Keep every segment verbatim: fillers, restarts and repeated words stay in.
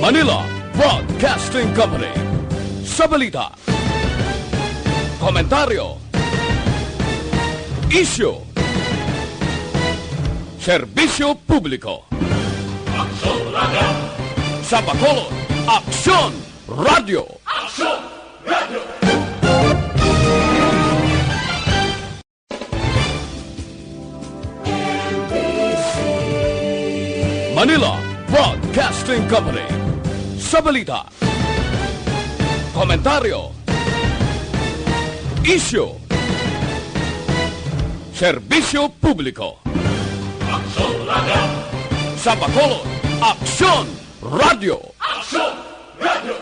Manila Broadcasting Company. Sa balita, komentaryo, isyu, serbisyo publiko. Aksyon Radio. Sa Bacolod, Aksyon Radio. Aksyon Radio. Manila Broadcasting Company. Sa balita, komentaryo, isyu, serbisyo publiko. Aksyon Radio. Sa Bacolod, Aksyon Radio. Aksyon Radio.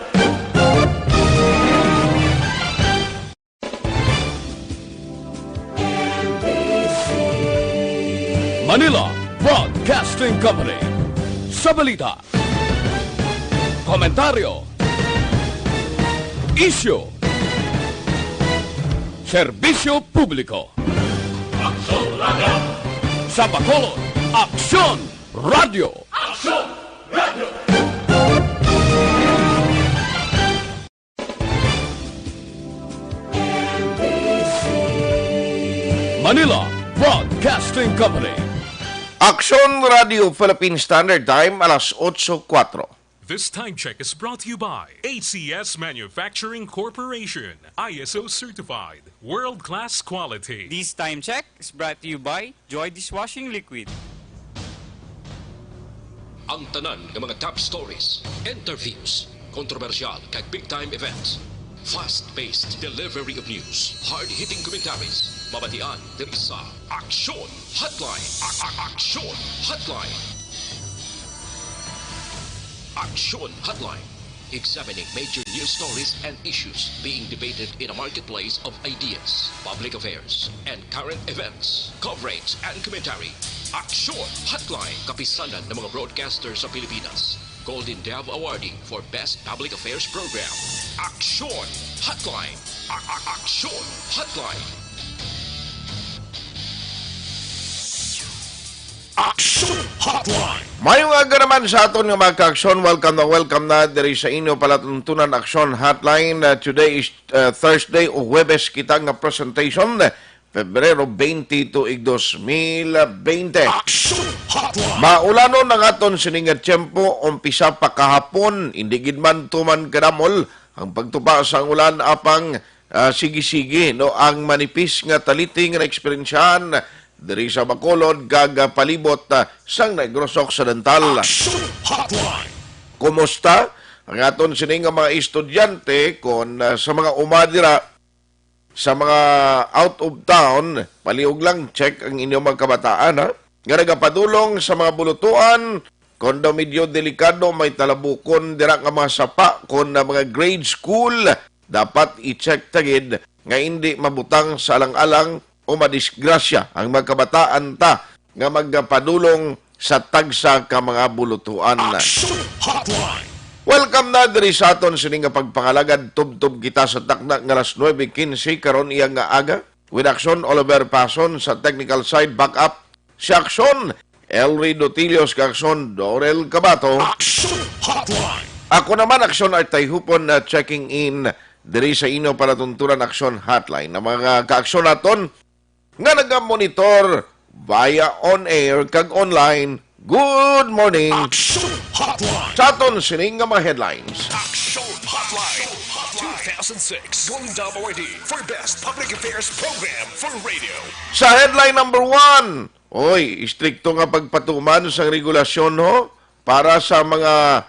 Manila Broadcasting Company. Sa balita, komentaryo, isyu, serbisyo publiko. Aksyon Radio. Sa Bacolod, Aksyon Radio. Aksyon Radio. Manila Broadcasting Company. Aksyon Radio Philippine Standard Time, alas otso kuwatro. This time check is brought to you by A C S Manufacturing Corporation, I S O certified, world-class quality. This time check is brought to you by Joy Dishwashing Liquid. Ang tanan nga mga top stories, interviews, kontrobersyal kag big time events, fast-paced delivery of news, hard-hitting commentaries, mabatian diri sa Aksyon Hotline. A- a- Aksyon Hotline. Aksyon Hotline. Examining major news stories and issues being debated in a marketplace of ideas, public affairs, and current events. Coverage and commentary. Aksyon Hotline. Kapisanan ng mga broadcaster sa Pilipinas. Golden Dove Awardee for Best Public Affairs Program. Aksyon Hotline. A- a- Aksyon Hotline. Aksyon Hotline. Maayong aga naman sa aton nga mga ka-aksyon. Welcome na, welcome na diri sa inyo palatuntunan Aksyon Hotline. Uh, today is, uh, Thursday o Huwebes kita nga presentation, Pebrero twenty, tuig dos mil twenty. Aksyon Hotline. Maulanon ang aton sini nga tiyempo, umpisa pa kahapon, hindi gid man tuman kadamol ang pagtupa sang ulan, apang ah, sige-sige, no, ang manipis nga taliti nga naeksperyensyahan diri sa Bacolod kag, ah, palibot, ah, sang Negros Occidental. Aksyon Hotline. Kumusta ang aton sini nga mga estudyante kon, ah, sa mga uma dira, sa mga out of town, palihog lang, check ang inyong mga kabataan, ha? Nga nagapadulong sa mga bulutuan, kon daw medyo delikado, may talabukon dira nga mga sapa, kon na mga grade school, dapat i-check ta gid nga indi mabutang sa alang-alang o madisgrasya ang mga kabataan ta nga magpadulong sa tagsa ka mga bulutuan. Action Hotline. Welcome na diri sa aton sini nga pagpangalagad. Tubtob kita sa takna nga alas nuebe quince karon iya nga aga. With Action Oliver Pason sa technical side, backup si Action Elry Dotilios kag Action Dorel Cabato. Action Hotline. Ako naman, Action Artay Hupon, na checking in diri sa inyo palatuntunan Action Hotline. Ang mga kaaksyon naton nga nagamonitor via on air kag online, good morning. Action Hotline. Sa aton sining nga mga headlines. Action Hotline. Two thousand six Golden Dove Awardee for Best Public Affairs Program for Radio. Sa headline number one, oy, istrikto nga pagpatuman sang regulasyon, ho, para sa mga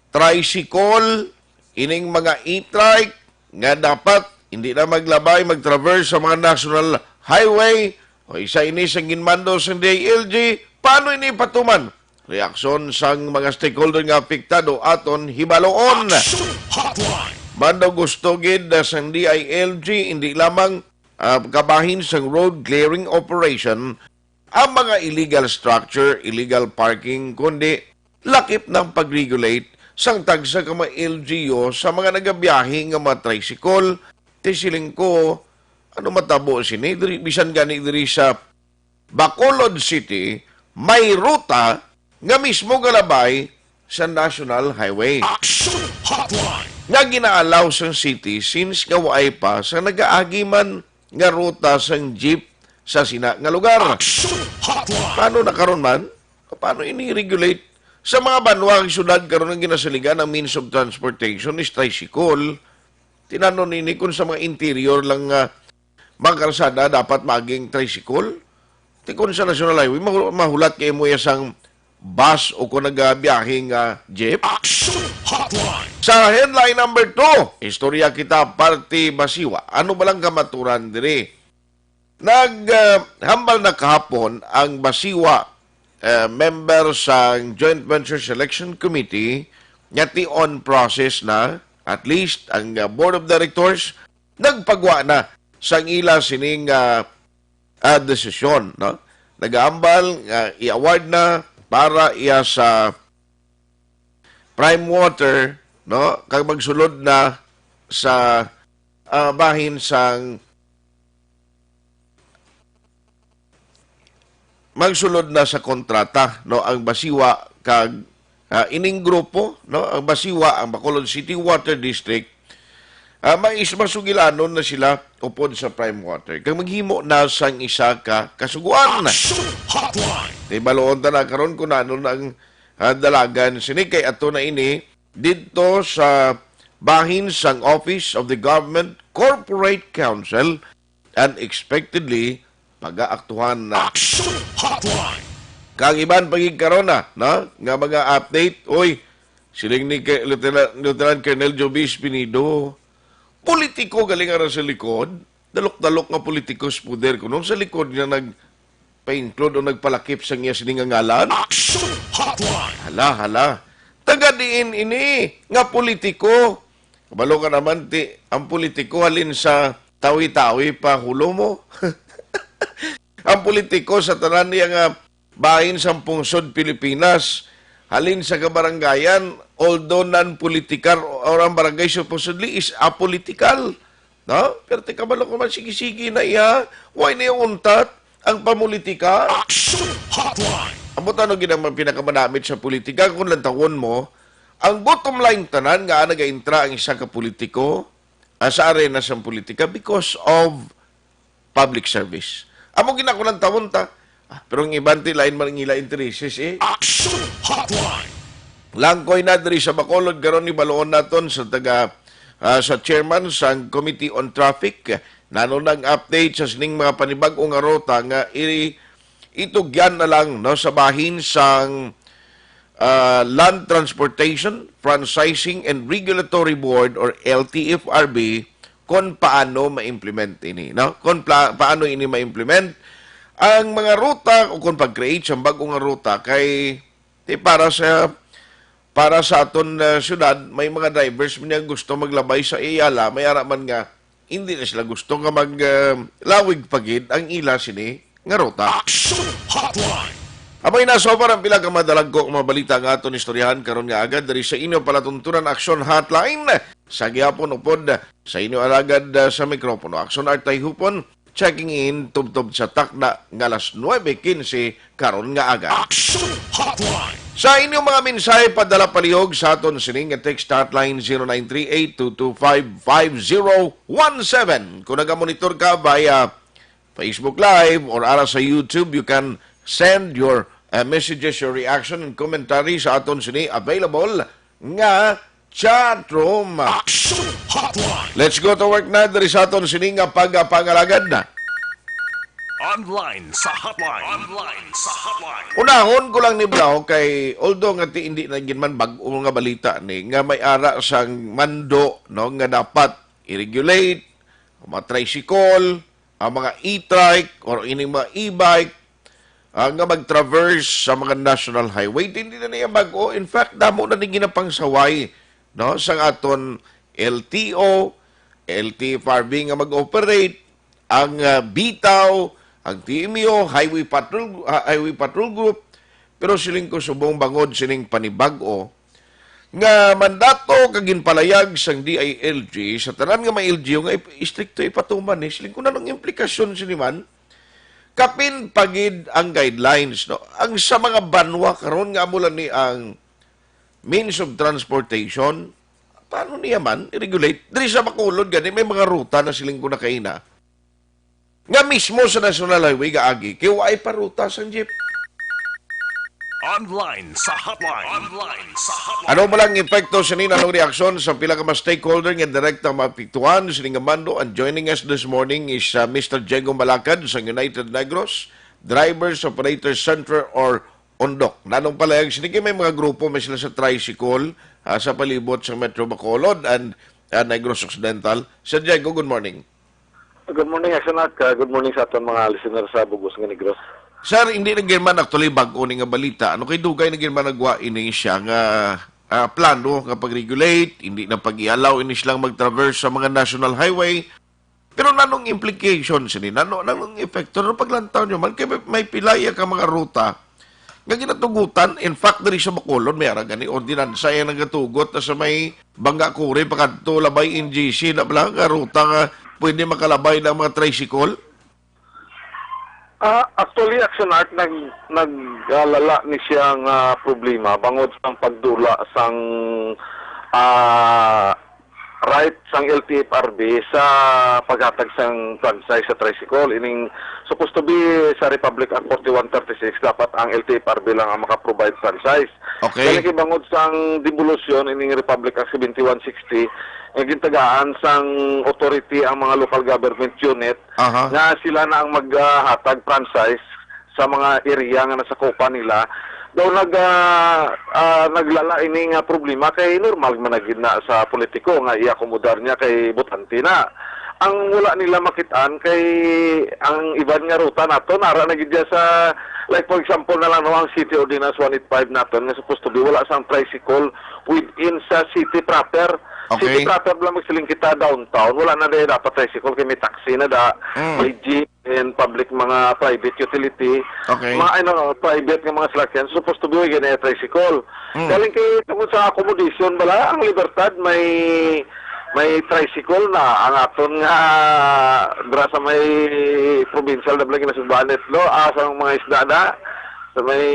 tricycle, ining mga e-trike nga dapat hindi na maglabay, mag-traverse sa mga national highway. O isa ini sa ginmando sang D I L G. Paano ini patuman? Reaksyon sang mga stakeholder nga apektado aton hibaloon. Action Hotline. Mando gusto gid sang D I L G, hindi lamang, ah, kabahin sang road clearing operation, ang mga illegal structure, illegal parking, kundi lakip na ang pag-regulate sang tagsa ka mga L G U sa mga nagabiyahe nga mga tricycle. Ti siling ko, ano matabo sini? Diri, bisan gani diri sa Bacolod City, may ruta nga mismo galabay sa National Highway. Action Hotline! Nga ginaalaw sang city since nga waay pa sa nagaagi man nga ruta sang jeep sa sina nga lugar. Action Hotline! Paano na karon man? Paano ini regulate? Sa mga banwa kag syudad karon ang ginasaligan ang means of transportation is tricycle. Tinanon ini kung sa mga interior lang nga mga karsada dapat maging tricycle. Ti kung sa National Highway, mahu-, mahulat kay mo sang bus o kung nagabiyahe nga jeep. Action Hotline! Sa headline number two, istorya kita parte Basiwa. Ano ba lang kamaturan diri? Nag, ah, hambal na kahapon ang Basiwa, ah, member sa Joint Venture Selection Committee nga ti on process na, at least ang, ah, Board of Directors nagpagwa na sang ila sining, ah, ah, desisyon, no? Nagahambal nga i-award na para iya sa Prime Water, no? Kag magsulod na sa, ah, bahin sang magsulod na sa kontrata, no, ang Basiwa kag, ah, ining grupo, no, ang Basiwa, ang Bacolod City Water District, ah, mais masugilanon na sila upod sa Prime Water kag maghimo na sang isa ka kasugoan. Action Hotline! Kay baloon ta na karon kung ano na ang, ah, dalagan sini, kay ato na ini didto sa bahin sang Office of the Government Corporate Counsel, unexpectedly pagaaktuhan na. Action Hotline! Kag iban pa gid karon na, no, nga mga update, oy, siling ni Ke-, Lieutenant, Lieutenant Colonel Joby Espinido, politiko galing ara sa likod, dalok-dalok nga politiko sa poder kuno sa likod nga nagpa-include o nagpalakip sa iya sini nga ngalan. Action Hotline! Hala, hala. Taga diin ini nga politiko? Kabalo ka naman, ti, ang politiko halin sa Tawi-Tawi pa hulo mo. Ang politiko sa tanan niya nga bahin sang pungsod Pilipinas, halin sa kabarangayan, although non-political or ang barangay supposedly is apolitical, no? Pero ti kabalo ko man, sige-sige na iya, why niya untat ang pamulitika? Action Hotline! Amo tano gid ang mga pinakamanamit sa politika kung lantawon mo, ang bottom line tanan nga nagaintra ang isa ka politiko, ah, sa arena sang politika because of public service. Amo gid na ko lantawon ta. Ah, pero ang iban ti lain man ang ila intereses, eh. Action Hotline! Langkoy na diri sa Bacolod karon, ni baloon naton sa taga, ah, sa chairman sang Committee on Traffic. Nano nang update sa sining mga panibag-o nga ruta nga i-, itugyan na lang, no, sa bahin sang, ah, Land Transportation, Franchising and Regulatory Board or L T F R B kung paano ma-implement ini, no? Kung pla-, paano ini ma-implement ang mga ruta o kung pag-create sa bag-o nga ruta kay ti para sa, para sa aton, ah, syudad, may mga drivers man nga gusto maglabay sa Ayala, may ara man nga hindi na sila gusto nga mag, ah, lawig pa gid ang ila sini nga ruta. Action Hotline! Amo na, so far ang pila ka madalagko nga mga balita nga aton istoryahan karon nga agad diri sa inyo palatuntunan Action Hotline. Sa gihapon upod sa inyo alagad, ah, sa mikropono, Action Art Tayhupon, checking in tubtob sa takna nga alas nuebe quince karon nga aga. Action Hotline! Sa inyong mga mensahe, padala palihog sa aton sining nga text hotline, zero nine three eight two two five five zero one seven. Kung nagamonitor ka via Facebook Live or ara sa YouTube, you can send your, uh, messages, your reaction, and commentary sa aton sini available nga chat room. Action Hotline! Let's go to work na diri sa aton sini nga pagpangalagad na. Online sa hotline. Online sa hotline. Unahon ko lang ni Bro kay although nga ti hindi na gid man bag-o nga balita ni nga may ara sang mando, no, nga dapat i-regulate ang mga tricycle, ang mga e-trike or ining mga e-bike, ah, nga mag-traverse sa mga national highway. Hindi na niya bag-o. In fact, damo na ni ginapangsaway, no, sang aton L T O, L T F R B nga mag-operate, ang, ah, bitaw, ang T M U, Highway Patrol, ah, Highway Patrol Group, pero siling ko subong bangod sining panibag-o nga mandato kag ginpalayag sang D I L G sa tanan nga mga L G U nga ip-, istrikto ipatuman ni. Siling ko na ang implikasyon sini man, kapin pa gid ang guidelines, no? Ang sa mga banwa karon nga amo lang ni ang means of transportation, paano niya man i-regulate? Diri sa Bacolod gani, may mga ruta na siling ko na kaina. Nga mismo sa National Highway gaagi, kay waay pa ruta sang jeep. Online sa hotline. Online sa hotline. Ano man ang epekto sini? Anong reaksyon sa pila ka mga stakeholder nga direkta maapektuhan sini nga mando? And joining us this morning is uh, Mister Diego Malacad sa United Negros Drivers Operators Center or UNDOC. Nanong palayag sini kay may mga grupo, may sila sa tricycle ah, sa palibot sa Metro Bacolod and uh, Negros Occidental. Sir Diego, good morning. Good morning, Action Art. Uh, good morning sa aton mga listeners sa Bugos nga Negros. Sir, hindi na gyud man actually bag-o ni nga balita. Ano kay dugay na gyud man nagwa ini siya nga ah, plano nga pag-regulate, hindi na pag-i-allow ini silang mag-traverse sa mga national highway. Pero nanong implications ini? Nano nanong epekto? Ano paglantaw nyo man kay may, may pilaya ka mga ruta nga ginatugutan? In fact, diri sa Bacolod may ara gani ordinansa yang nagatugot na sa may Bangga Kuri pakadto Labay N G C na pala nga ruta nga pwede makalabay na ang mga tricycle. Ah, actually, Action Art, nag naglalala ni siya nga problema bangod sang pagdula sang ah, right sang L T F R B sa paghatag sang franchise sa tricycle. Ining supposed to be sa Republic Act forty-one thirty-six, dapat ang L T F R B lang ang maka-provide franchise. Okay. Kaya bangod sang devolution ining Republic Act seventy-one sixty, nga gintagaan sang authority ang mga local government unit Aha. nga sila na ang maghatag franchise sa mga area nga nasakupan nila. Daw nag ah, ah, naglala ini nga problema kay normal man na gid na sa politiko nga i-akomodar niya kay botante na. Ang wala nila makit-an kay ang iban nga ruta nato nara na gid diya sa, like, for example na lang, no, ang City Ordinance one eight five naton nga supposed to be wala sang tricycle within sa city proper. Okay. City proper lang magsiling kita downtown, wala na diya dapat tricycle kay may taxi na da, Mm. may jeep, and public mga private utility, Okay. mga ano, private nga mga salakyan, supposed to be gani tricycle. Mm. Galing kay tungod sa accommodation bala, ang Libertad may may tricycle na, ang aton nga dra sa may provincial na bala ginasugbahan nitlo, ah, sa mga isda na, sa may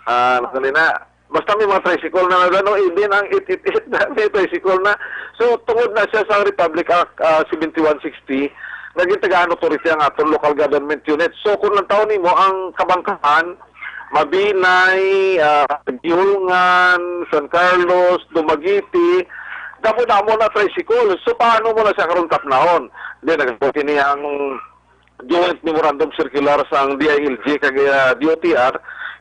ah, ano kanina, basta may mga tricycle na nagano, even ang eight eight eight na may tricycle na. So, tungod na siya sa Republic Act ah, seventy-one sixty, naging tagaan authority ang aton local government unit. So, kung lang taon nimo ang Kabangkalan, Mabinay, ah, Giulngan, San Carlos, Dumaguete, damo-damo na tricycle. So, paano mo na siya karon tapnahon? Then, nagkakini ang joint memorandum circular sang D I L G kag ah, D O T R,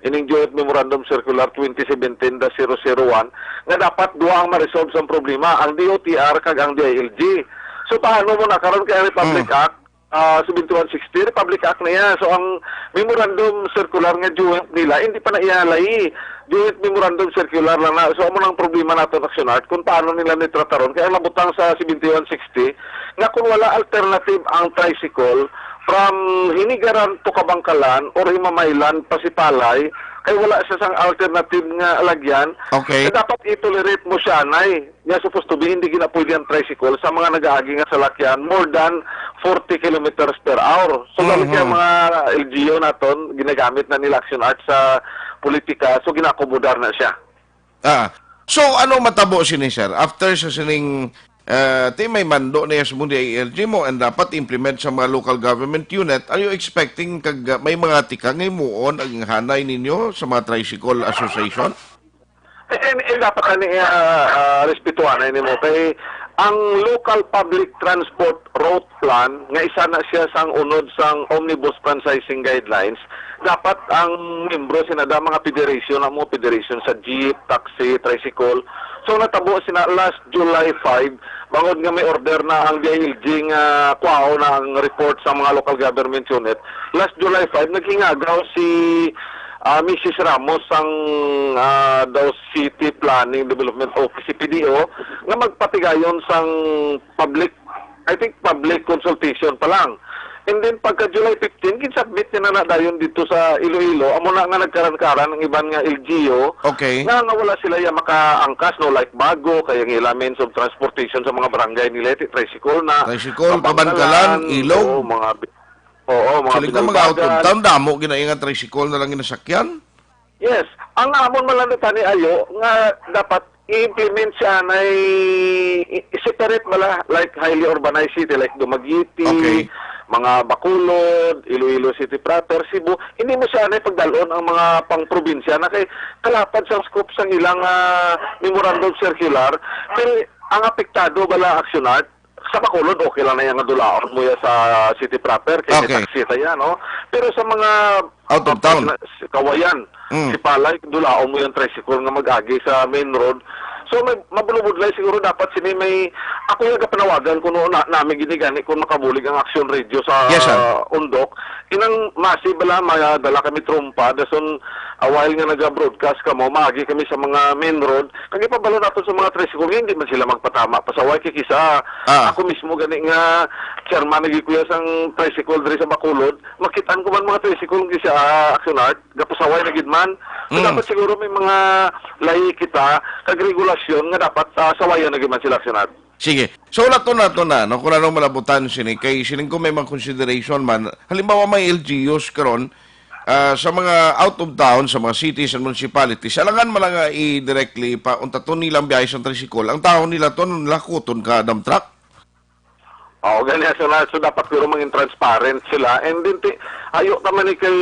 ining joint memorandum circular twenty seventeen dash zero zero one, nga dapat duha ang ma-resolve sang problema, ang D O T R kag ang D I L G. So, paano mo na karon kay ang Republic Mm. Act ah, seventy-one sixty, Republic Act na iya. So, ang memorandum circular nga joint nila, hindi pa na iya layi. Joint memorandum circular lang na. So, amo nang problema nato, Action Art, kung paano nila nitrataron. Kaya ang nabutang sa seventy-one sixty, nga kung wala alternative ang tricycle from Hinigaran to Kabangkalan or Himamaylan, Pasipalay, kay wala siya sang alternative nga lagyan, Okay. na dapat i-tolerate mo siya, nay. Nga supposed to be, hindi gina pwede ang tricycle sa mga nag-aagi nga salakyan more than forty kilometers per hour. So, Mhm. galing kaya mga L G U naton, ginagamit na nila Action Art sa politika, so ginakomodar na siya. Ah. So, ano matabo sini, sir? After sa sining uh, ti may mando niya sa D I L G mo and dapat implement sa mga local government unit, are you expecting kag uh, may mga tikang himuon ang hanay ninyo sa mga tricycle association? And, and dapat ani uh, uh, respetuhan na nimo kay ang local public transport route plan nga isa na siya sang unod sang omnibus franchising guidelines, dapat ang membro sina da mga federation, ang mga federation sa jeep, taxi, tricycle. So natabo sina last July five, bangod nga may order na ang D I L G nga kuhaon na ang report sa mga local government unit. Last July five, naghingagaw si ah, Missus Ramos sang ah, daw City Planning Development Office, C P D O, nga magpatigayon sang public, I think, public consultation pa lang. And then pagka July fifteen, ginsubmit niya na na dayon dito sa Iloilo. Amo na nga nagkaran-karan ang iban nga L G U Okay. nga, nga wala sila ya makaangkas, no, like Bago, kaya ang ila means of transportation sa mga barangay nila, ti tricycle na. Tricycle, Kabangkalan, Kabangkalan, Ilog. Oo, mga bi- Oo, mga Siling ko mga out of Binalbagan. Town, damo ginaingat tricycle na lang ginasakyan. Yes, ang amon man lang tani ayo nga dapat i-implement siya na i-, i-, separate bala, like highly urbanized city like Dumaguete, Okay. mga Bacolod, Iloilo City proper, Cebu, hindi mo siya na pagdalon ang mga pang-probinsya na kay kalapad sa scope sang ilang, ah, memorandum circular. Pero ang apektado bala, Action Art, sa Bacolod, okay lang na yan nga dulaon mo yan sa city proper, kay Okay. taxi ta yan, no? Pero sa mga Out of town. na, sa Kawayan, Mm. si Palay, dulaon mo yung tricycle nga mag-agi sa main road. So, may mabulubudlay siguro dapat sini may, ako yung kapanawagan kuno na, namin ginigani kung makabulig ang Action Radio sa Yes, sir. Undok. Inang masi bala, madala kami trompa, dason a while nga naga-broadcast kamo, maagi kami sa mga main road, kag ipabalo nato sa mga tricycle nga hindi man sila magpatama. Pasaway kay kisa Ah. ako mismo gani nga chairman nagikuya sang tricycle diri sa Bacolod, makitaan ko man mga tricycle kisa, ah, Action Art, gapasaway na gid man. So, Mm. dapat siguro may mga lahi kita kag regulasyon nga dapat, ah, sawayan na gid man sila, Action Art. Sige. So, nato nato na, no, kung ano malabutan sini, kay sining ko may mga consideration man. Halimbawa, may L G Us karon, ah, sa mga out of town, sa mga cities and municipalities, alangan man lang nga i-directly pa, untaton nila ang biyahe sa tricycle. Ang tawo nila to, nila kuton ka dump truck. Oo, gani, so, na, so dapat siguro maging transparent sila. And then, ti, ayo naman ni kay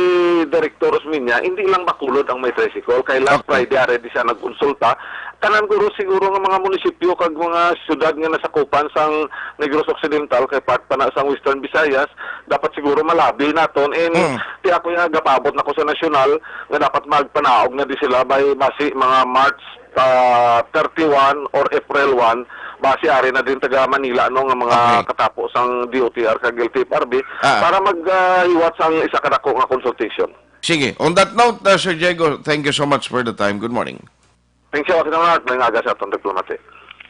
Director Osmeña, hindi lang Bacolod ang may tricycle. Kay last Okay. Friday, ari di siya nagkonsulta. Tanan guro siguro nga mga munisipyo kag mga syudad nga nasakupan sang Negros Occidental, kay part pa na sang Western Visayas, dapat siguro malabi naton. And Mm. ti ako nga gapaabot na ko sa nasyonal nga dapat magpanaog na di sila by basi mga March, ah, thirty-one or April one, basi ari na din taga Manila, no, nga mga Okay. katapo sang D O T R kag L T F R B Ah. para mag, ah, hiwat sang isa ka dako nga consultation. Sige. On that note, uh, Sir Diego, thank you so much for the time. Good morning. Thank you, Action Art. May aga sa atong diplomate.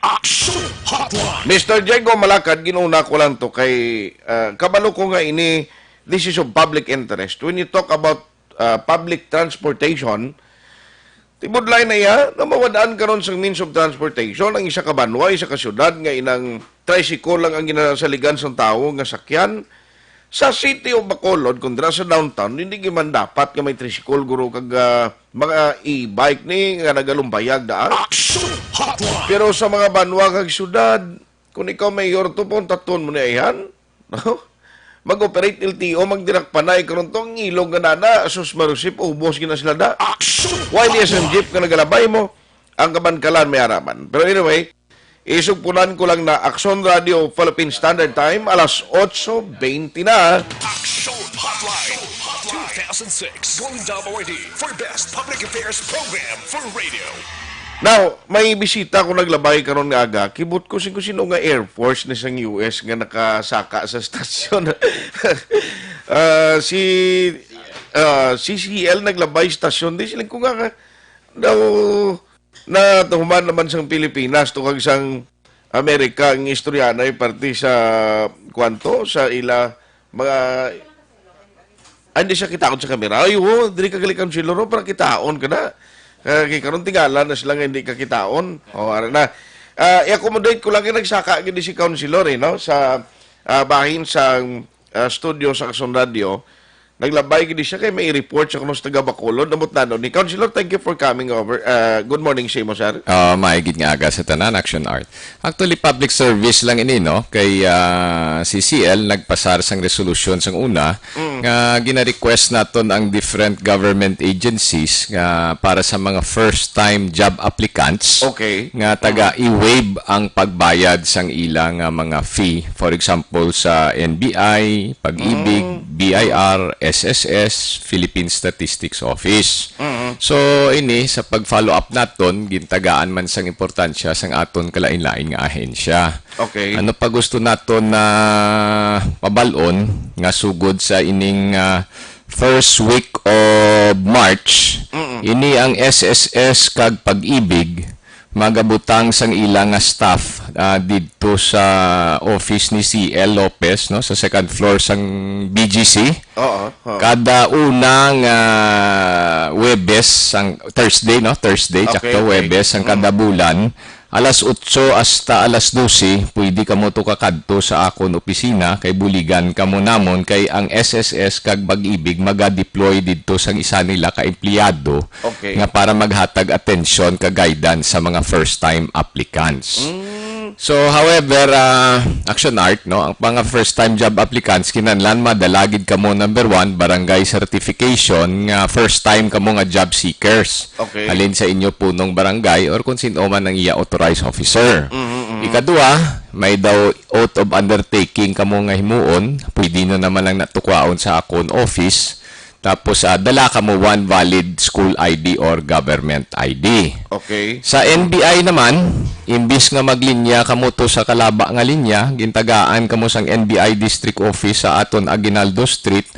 Action Hotline. Mister Diego Malakad, ginuna ko lang to kay, uh, kabalo ko nga ini, this is of public interest. When you talk about, uh, public transportation, tibudlay na iya na mawad-an karon sang means of transportation ang isa ka banwa, isa ka syudad nga inang tricycle lang ang ginasaligan sang tawo nga sakyan. Sa City of Bacolod, kung dira sa downtown, hindi gyud man dapat nga may tricycle, guro, kag, ah, mga e-bike ni nga nagalumbayag daan. Action Hotline. Pero sa mga banwa kag syudad, kung ikaw mayor to, pon taton mo ni ayhan, no? Mag-operate L T O, magdirak panay karon to, ang ilog nga nana, sus marusip, ubos gina sila da. Action Why di sa Hotline. Jeep nga nagalabay mo? Ang kabankalan may araman. Pero anyway, isugpunan ko lang na Action Radio Philippine Standard Time, alas otso bente na. Action Hotline, two thousand six Golden Dome Awardee for Best Public Affairs Program for Radio. Now, may bisita ko naglabay karon nga aga. Kibot ko sing kung sino nga Air Force ni sang U S nga nakasaka sa stasyon. Ah, si, ah, C C L naglabay stasyon. Di siling ko nga ka, daw, na tuhuman naman sang Pilipinas, to kag sang Amerika, ang istorya na parte sa, kwanto, sa ila, mga, ah, hindi siya kitaon sa kamera. Ay, oo, dili ka gali, Councilor, oh, para kitaon ka na. Ah, kay karon tingala na sila nga hindi ka kitaon. O, ara na. Ah, i-accommodate ko lang yung nagsaka gid si Councilor, eh, no? Sa, ah, bahin sa, ah, studio sa Action Radio. Naglabay gid siya kay may report sa kuno sa taga Bacolod. Ambot na ni Councilor, thank you for coming over. Ah, good morning sa imo, sir. Ah, maigid nga aga sa tanan, Action Art. Actually, public service lang ini, no? Kay, ah, C C L nagpasar sang resolusyon sang una Mm. nga gina-request naton ang different government agencies nga para sa mga first-time job applicants Okay. nga taga Mm. i-waive ang pagbayad sang ila nga mga fee. For example, sa N B I, Pag-ibig, Mm. B I R, S S S, Philippine Statistics Office. Mm. So, ini sa pag-follow up naton, gintagaan man sang importansya sang aton kalain-lain nga ahensya. Okay. Ano pa gusto naton na pabal-on nga sugod sa ining, ah, first week of March, Mm-mm. ini ang S S S kag Pag-ibig magabutang sang ila nga staff, ah, didto sa office ni C L Lopez, no, sa second floor sang B G C. Oo, oo. Kada una nga Huwebes, sang Thursday, no? Thursday, Okay, tsakto, okay. Huwebes, ang kada Mm. bulan, alas otso hasta alas dose, pwede kamo to kakadto sa akon opisina kay buligan kamo namon kay ang S S S kag Pag-ibig maga-deploy didto sang isa nila ka empleyado Okay. nga para maghatag atensyon kag guidance sa mga first-time applicants. Mm. So, however, ah, Action Art, no, ang mga first-time job applicants, kinahanglan madala gid kamo, number one, barangay certification nga first time kamo nga job seekers. Okay. Halin sa inyo punong barangay or kung sino man ang iya authorized officer. Mhm, mhm. Ikadua, may daw oath of undertaking kamo nga himuon, pwede na naman lang natukwaon sa akon office. Tapos, ah, dala kamo one valid school I D or government I D. Okay. Sa N B I naman, imbis nga maglinya kamo to sa kalaba nga linya, gintagaan kamo sang N B I District Office sa aton Aguinaldo Street,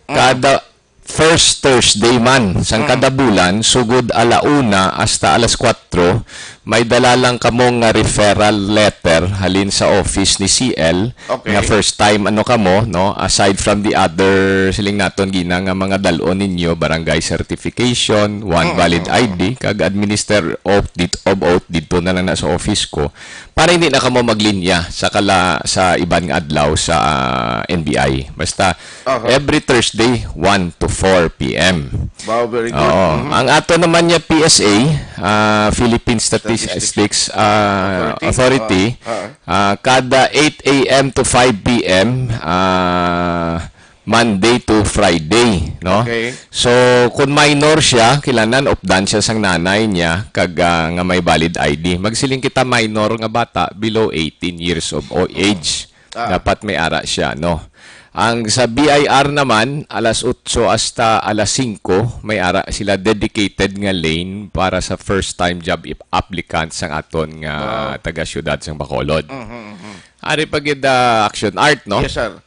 Mm. kada first Thursday man sang Mm. kada bulan, sugod ala una hasta alas kwatro, may dala lang kamo nga referral letter halin sa office ni C L Okay. nga first time ano kamo, no? Aside from the other, siling naton gina nga mga dal-on ninyo, barangay certification, one Mm, valid mm, I D, kag administer of, dit-, of oath didto na lang na sa office ko para hindi na kamo maglinya sa kala, sa iban nga adlaw sa, ah, N B I. Basta Aha. every Thursday, one to four P M. Wow, very good. Oo. Mhm. Ang ato naman niya P S A, ah, Philippine Statistics, Statistics ah, Authority. Authority, Ah, ah. ah, kada eight A M to five P M, ah, Monday to Friday, no? Okay. So, kung minor siya, kilanan updan siya sang nanay niya kag, ah, nga may valid I D. Magsiling kita minor nga bata below eighteen years of o-, age. Ah. Dapat may ara siya, no? Ang sa B I R naman, alas otso hasta alas singko, may ara sila dedicated nga lane para sa first time job ip-, applicants sang aton nga Wow. taga-siyudad sang Bacolod. Mhm, mhm. Ari pa gid, ah, Action Art, no? Yes, sir.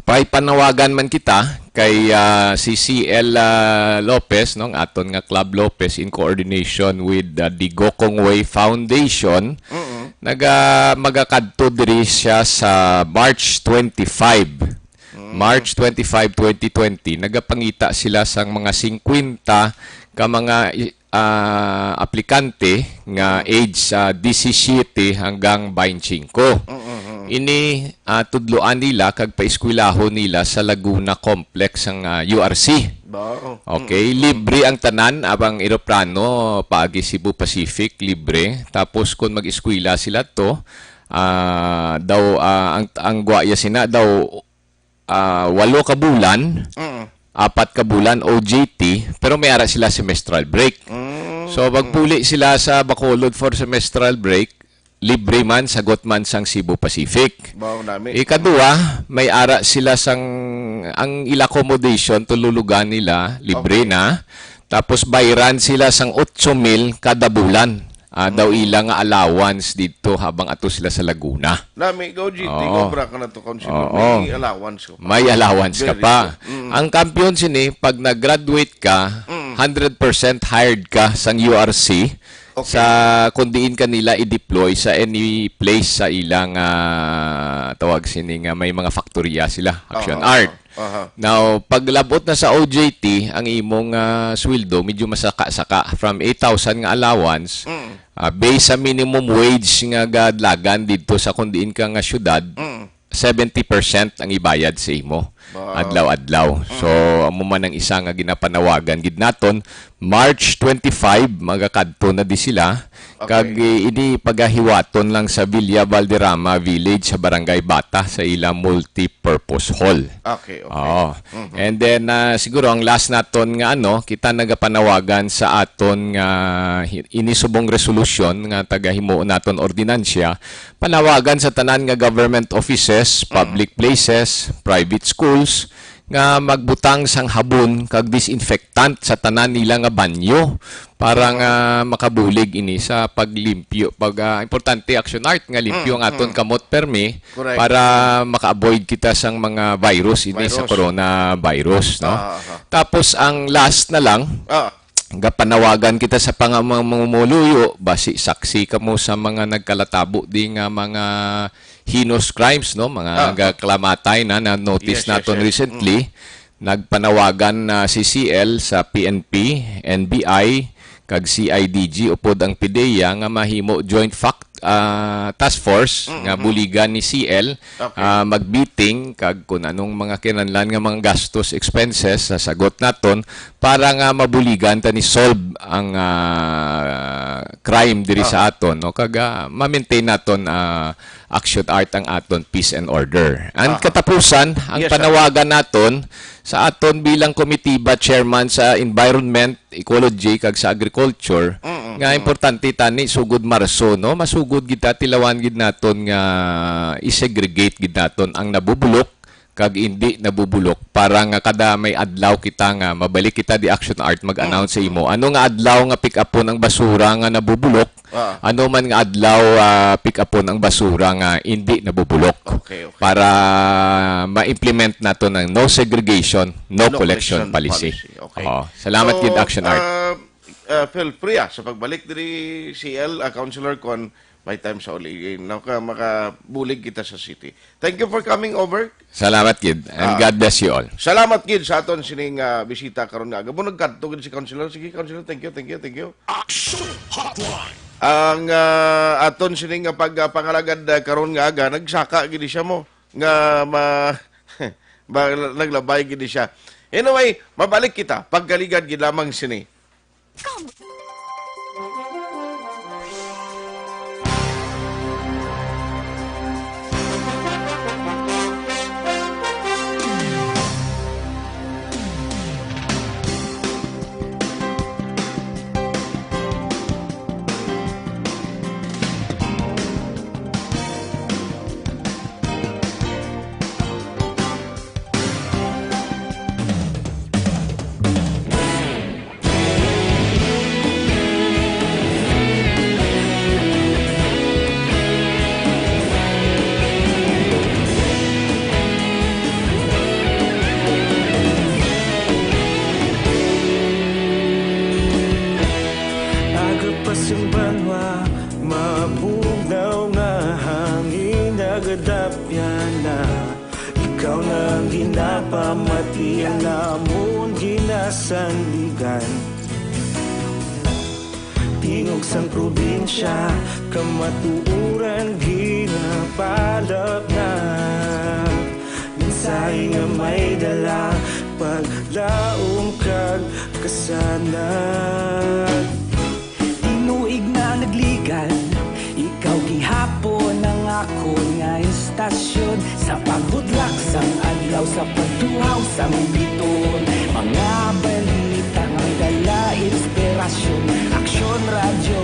Pay panawagan man kita kay, ah, si C L, ah, Lopez, no, ang aton nga Club Lopez in coordination with, ah, the Gokongwei Foundation. Mm-mm. Naga-, magakadto diri siya sa March twenty-five. Mm. March twenty-five, twenty twenty, nagapangita sila sang mga singkwenta ka mga i-, ah, aplikante nga Mm. age sa disisiyete hanggang baynte singko. Mm, mm, mm. Ini, ah, tudloan nila kag paeskwelahon nila sa Laguna Complex ang, ah, U R C. Ba? Okay, Mm. libre ang tanan, abang eroplano paagi Cebu Pacific, libre. Tapos kung mag-eskwela sila to, ah, daw, ah, ang, ang gwaya sina daw, ah, walo ka bulan, Mm. apat ka bulan O J T, pero may ara sila semestral break. Mm. So, magpuli sila sa Bacolod for semestral break, libre man, sagot man sang Cebu Pacific. Wow, nami. Ikadua, may ara sila sang, ang ila accommodation, tululugan nila, libre Okay. na. Tapos, bayran sila sang otso mil kada bulan. Ah, daw Mm. ila nga allowance didto habang ato sila sa Laguna. Nami, ka O J T, Oo. obra ka na to, Councilor. Oo. May allowance ka pa. May allowance ka Very pa. good. Mm. Ang kampiyon sini, pag nag-graduate ka, Mm. hundred percent hired ka sang U R C Okay. sa kung diin ka nila i-deploy sa any place sa ilang, ah, tawag sini nga may mga faktorya sila, Action Oo, Art. oo. Aha. Now, paglabot na sa O J T, ang imong, ah, sweldo medyo masaka-saka. From eight thousand nga allowance, Mm. ah, based sa minimum wage nga gadlagan didto sa kung diin ka nga syudad, Mm. seventy percent ang ibayad sa imo Wow. adlaw-adlaw. Mm. So, amo man ang isa nga ginapanawagan gid naton. March twenty-five, magakadto na di sila. Okay. Kag, eh, ini pagahiwaton lang sa Villa Valderrama Village sa Barangay Bata sa ila multipurpose hall. Okay, okay. Oo. Mhm. And then, ah, siguro ang last naton nga ano, kita nagapanawagan sa aton nga hi-, ini subong resolusyon nga tagahimuon naton ordinansya, panawagan sa tanan nga government offices, Mm. public places, private schools, nga magbutang sang habon kag disinfectant sa tanan nila nga banyo para nga makabulig ini sa paglimpyo. Pag, ah, importante, Action Art, nga limpyo Mm, ang aton mm. kamot permi Correct. para maka-avoid kita sang mga virus ini sa Virus. coronavirus, no? Ah, ah, ah. Tapos ang last na lang, Ah. gapanawagan kita sa panga-, mga mamumuluyo, basi saksi kamo sa mga nagkalatabo di nga mga heinous crimes, no? Mga Ah. ga-, kalamatay na na-notice Yes, yes, naton yes. recently. Mm. Nagpanawagan na si C L sa P N P, N B I, kag C I D G upod ang PDEA nga mahimo joint fact, ah, task force nga buligan ni C L, Okay. ah, mag-meeting kag kung anong mga kinahanglan nga mga gastos, expenses, sasagot naton para nga mabuligan ta ni solve ang, ah, crime diri sa aton, no? Kag, ah, ma-maintain naton, ah, Action Art ang aton peace and order. Ang Aha. katapusan, ang Yes, sir. panawagan naton sa aton bilang komitiba, chairman sa environment, ecology, kag sa agriculture, Mm, mm, nga mm. importante tani sugod Marso, no? Masugod gid ta, tilawan gid naton nga i-segregate gid naton ang nabubulok kag indi nabubulok para nga kada may adlaw kita nga mabalik kita di Action Art mag-announce sa imo. Ano nga adlaw nga pick-upon ang basura nga nabubulok? Ah. Ano man nga adlaw, ah, pick-upon ang basura nga indi nabubulok? Okay, okay. Para ma-implement nato ng no segregation, no No collection collection policy. policy. Okay. Oo. Salamat So, gid, Action Art. ah, ah, feel free, ah, sa pagbalik diri, C L, ah, Councilor, kon may time sa uli, eh, naka-, makabulig kita sa city. Thank you for coming over. Salamat gid, and Ah. God bless you all. Salamat gid sa aton sining, ah, bisita karon nga aga. Mo nagkadto gid si Councilor. Sige, Councilor, thank you, thank you, thank you. Action Hotline. Ang, ah, aton sining nga pag, ah, pangalagad, ah, karon nga aga, nagsaka gid siya mo nga ma-, ba-, naglabay gid siya. Anyway, mabalik kita pagkaligad gid lamang sini. Aga pa sing banwa, mabugnaw nga hangin, nagadapyan na. Ikaw na ang ginapamati, ang amon ginasandigan. Tingog sang probinsya, kamatuoran ginapalapnap. Mensahe nga may dala, paglaom kag kasanag. Tinuig na nagligan, ikaw gihapon ang akon nga istasyon. Sa pagbutlak sang adlaw, sa pagtuhaw sang bituon, mga balita nga may dala inspirasyon. Aksyon Radyo,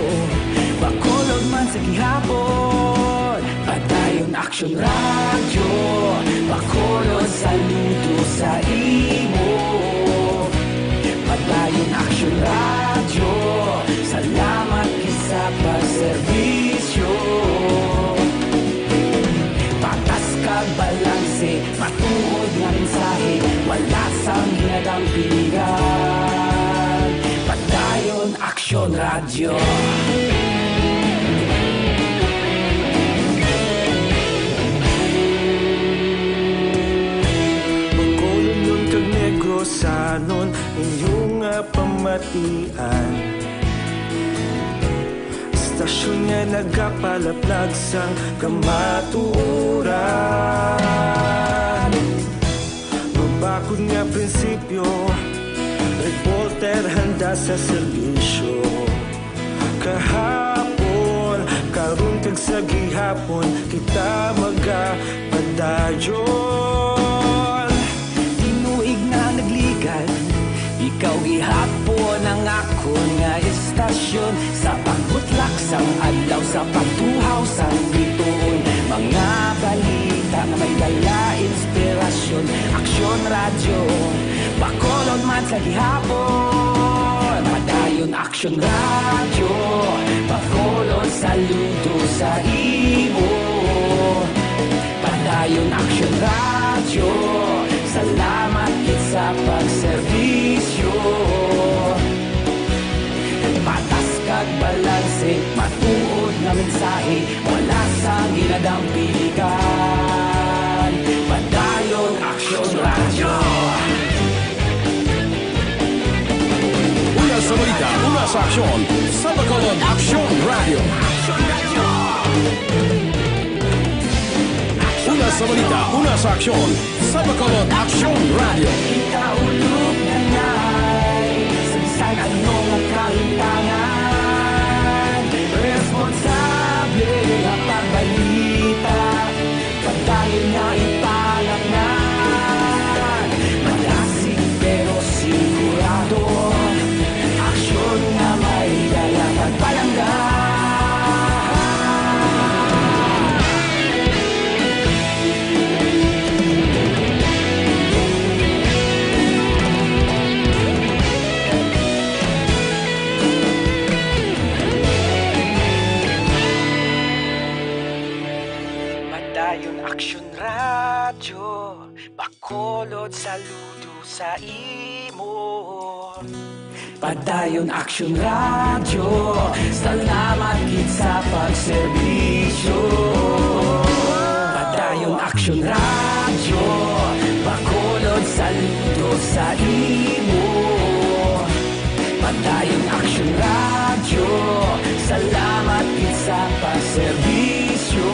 Bacolod man sa gihapon. Padayon Aksyon Radyo, Bacolod, saludo sa imo. Padayon Aksyon Radyo, salamat gid sa pagserbisyo. Patas kag balanse, matuod nga mensahe, wala sang ginadampingan. Padayon Aksyon Radyo. Bacolodnon kag Negrosanon, inyo nga pamatian. Istasyon nga nagapalaplag sang kamatuoran. Mabakod nga prinsipyo, reporter handa sa serbisyo. Kahapon, karon kag sa gihapon, kita magapadayon. Tinuig na nagligan, ikaw gihapon ang akon nga istasyon. Sa pagbutlak sang adlaw, sa pagtuhaw sang bituon, mga balita nga may dala inspirasyon. Aksyon Radyo, Bacolod man sa gihapon. Padayon Aksyon Radyo, Bacolod, saludo sa imo. Padayon Aksyon Radyo, salamat gid sa pagserbisyo. Patas kag balanse, matuod nga mensahe, wala sang ginadampingan. Padayon Aksyon Radyo. Una sa balita, una sa aksyon, sa Bacolod Aksyon Radyo. Aksyon Radyo. Una sa balita, una sa aksyon, sa Bacolod Aksyon Radio. Kita ulog na nay, sabisan ano nga kahintangan. Responsable nga pagbalita, padayon nga ipangatngan. Malasig pero sigurado, aksyon nga may dala kag palangga. Padayon Aksyon Radyo, Bacolod, saludo sa imo. Padayon Aksyon Radyo, salamat gid sa pagserbisyo. Padayon Aksyon Radyo, Bacolod, saludo sa imo. Padayon Aksyon Radyo, salamat gid sa pagserbisyo.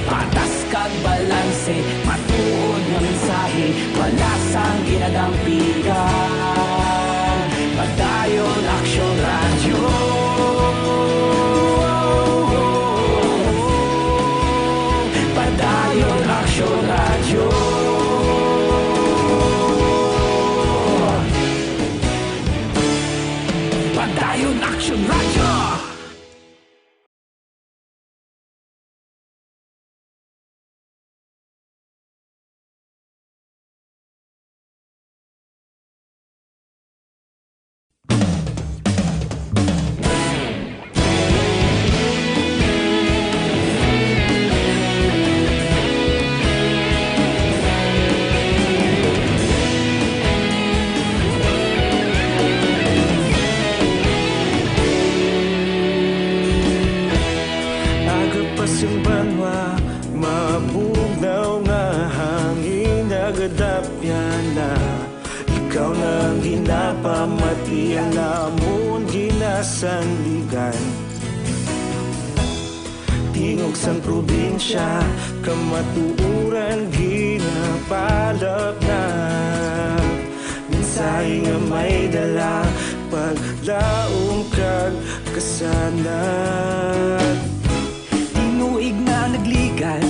Patas kag balanse, matuod nga mensahe, wala sang ginadampigan. Padayon Aksyon Radyo. Padayon Aksyon Radyo. Padayon Aksyon Radyo. Aga pa sing banwa, mabugnaw nga hangin nagadapyan na. Ikaw na ang ginapamati, ang amon ginasandigan. Tingog sang probinsya, kamatuoran ginapalapnag. Mensahe nga may dala, paglaom kag kasanag. Tinuig na nagligad,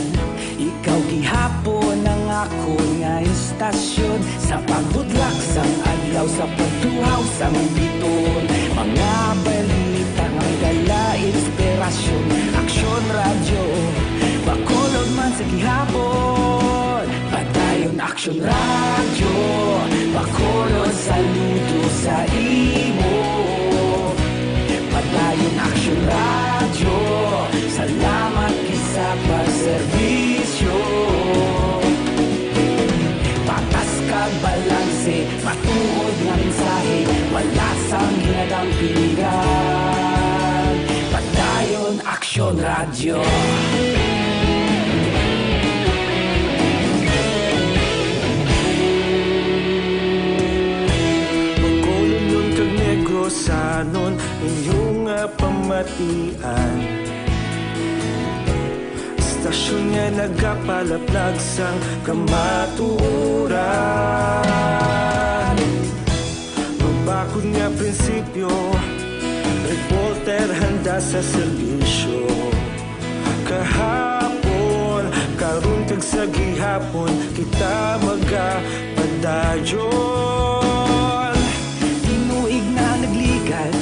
ikaw gihapon ang akon nga istasyon. Sa pagbutlak sang adlaw, sa pagtuhaw sang biton, mga balita nga may dala inspirasyon. Aksyon Radyo, Bacolod man sa gihapon. Padayon Aksyon Radyo, Bacolod, saludo sa imo. Padayon Aksyon Radyo, salamat gid sa pagserbisyo. Patas kag balanse, matuod nga mensahe, wala sang ginadampigan. Padayon Aksyon Radyo. Bacolodnon kag Negrosanon, inyo nga pamatian. Istasyon nga nagapalaplag sang kamatuoran. Mabakod nga prinsipyo, reporter handa sa serbisyo. Kahapon, karon kag sa gihapon, kita magapadayon. Tinuig na nagligad,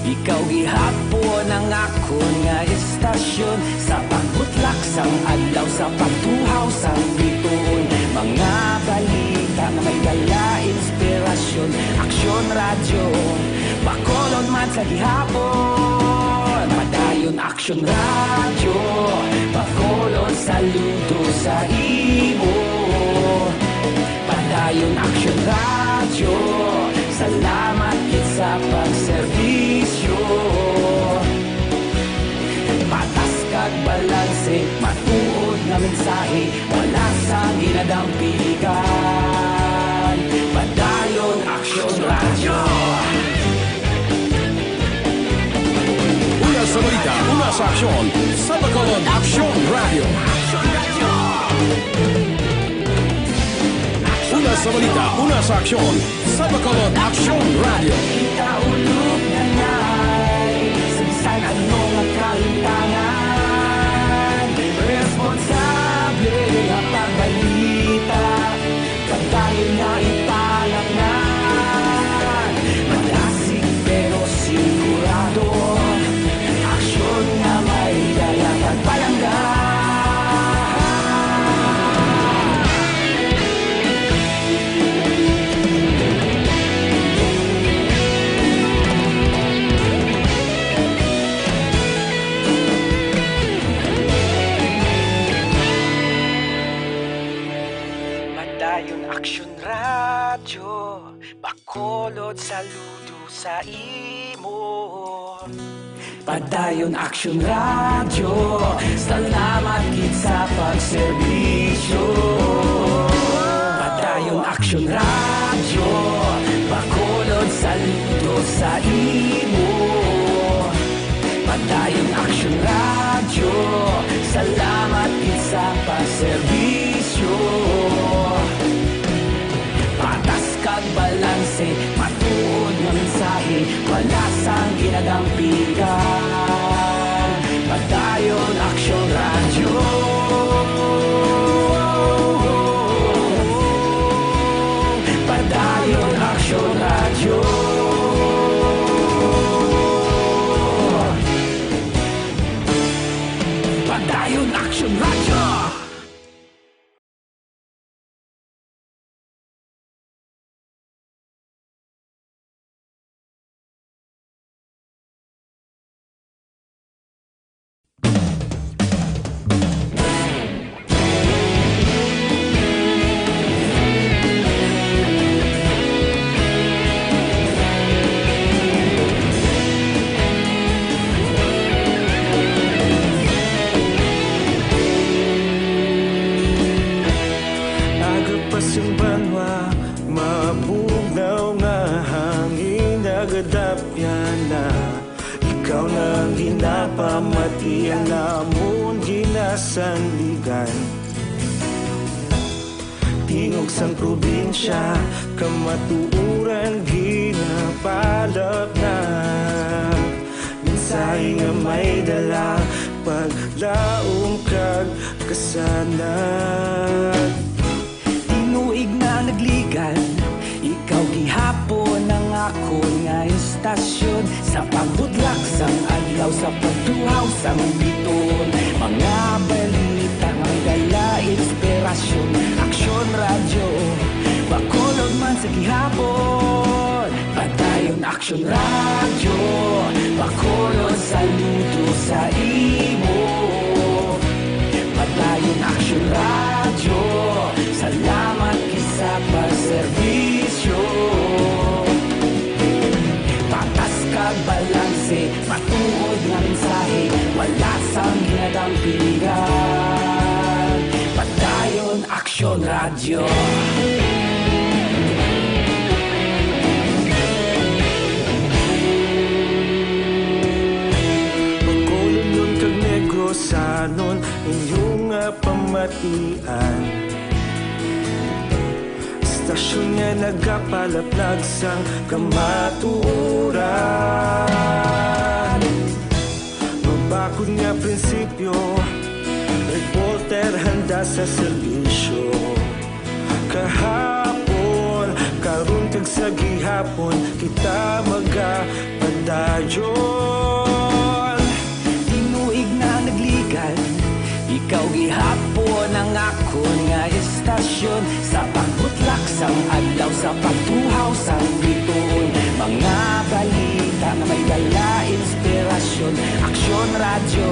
ikaw gihapon ang akon nga istasyon. Sa pagbutlak sang adlaw, sa pagtuhaw sang bituon, mga balita nga may dala inspirasyon. Aksyon Radyo, Bacolod man sa gihapon. Padayon Aksyon Radyo, Bacolod, saludo sa imo. Padayon Aksyon Radyo, salamat gid sa pagserbisyo. Patas kag balanse, matuod nga mensahe, wala sang ginadampigan. Padayon Aksyon Radyo. Una sa balita, Una sa aksyon, sa Bacolod Aksyon Radio. Kita ulog na nay, sa bisan ano nga kalintangan, responsable nga pagbalita, pagdayon nga italaknan, malasig pero sigurado. Aksyon nga may dala kag palangga. Padayon Aksyon Radyo, Bacolod, saludo sa imo. Padayon Aksyon Radyo, salamat gid sa pagserbisyo. Padayon Aksyon Radyo, Bacolod, saludo sa imo. Padayon Aksyon Radyo, salamat gid sa pagserbisyo. Patas kag balanse, matuod nga mensahe, wala sang ginadampigan. Padayon Aksyon Radyo. Padayon Aksyon Radyo. Padayon Aksyon Radyo. Aga pa sing banwa, mabugnaw nga hangin nagadapyan na. Ikaw na ang ginapamati, ang amon ginasandigan. Tingog sang probinsya, kamatuoran ginapalapnag. Mensahe nga may dala, paglaom kag kasanag. Tinuig na nagligan, ikaw gihapon ang akon nga istasyon. Sa pagbutlak sang adlaw, sa pagtuhaw sang bituon, mga balita nga may dala inspirasyon. Aksyon Radyo, Bacolod man sa gihapon. Padayon Aksyon Radyo, Bacolod, saludo sa imo. Padayon Aksyon Radyo, salamat gid sa pagserbisyo. Patas kag balanse, matuod nga mensahe, wala sang ginadampigan. Padayon Aksyon Radyo. Bacolodnon kag Negrosanon, inyo nga pamatian. Istasyon nga nagapalaplag sang kamatuoran. Mabakod nga prinsipyo, reporter handa sa serbisyo. Kahapon, karon kag sa gihapon, kita magapadayon. Tinuig na nagligan, ikaw gihapon ang akon nga istasyon. Sa pagbutlak sang adlaw, sa pagtuhaw sang bituon, mga balita nga may dala inspirasyon. Aksyon Radyo,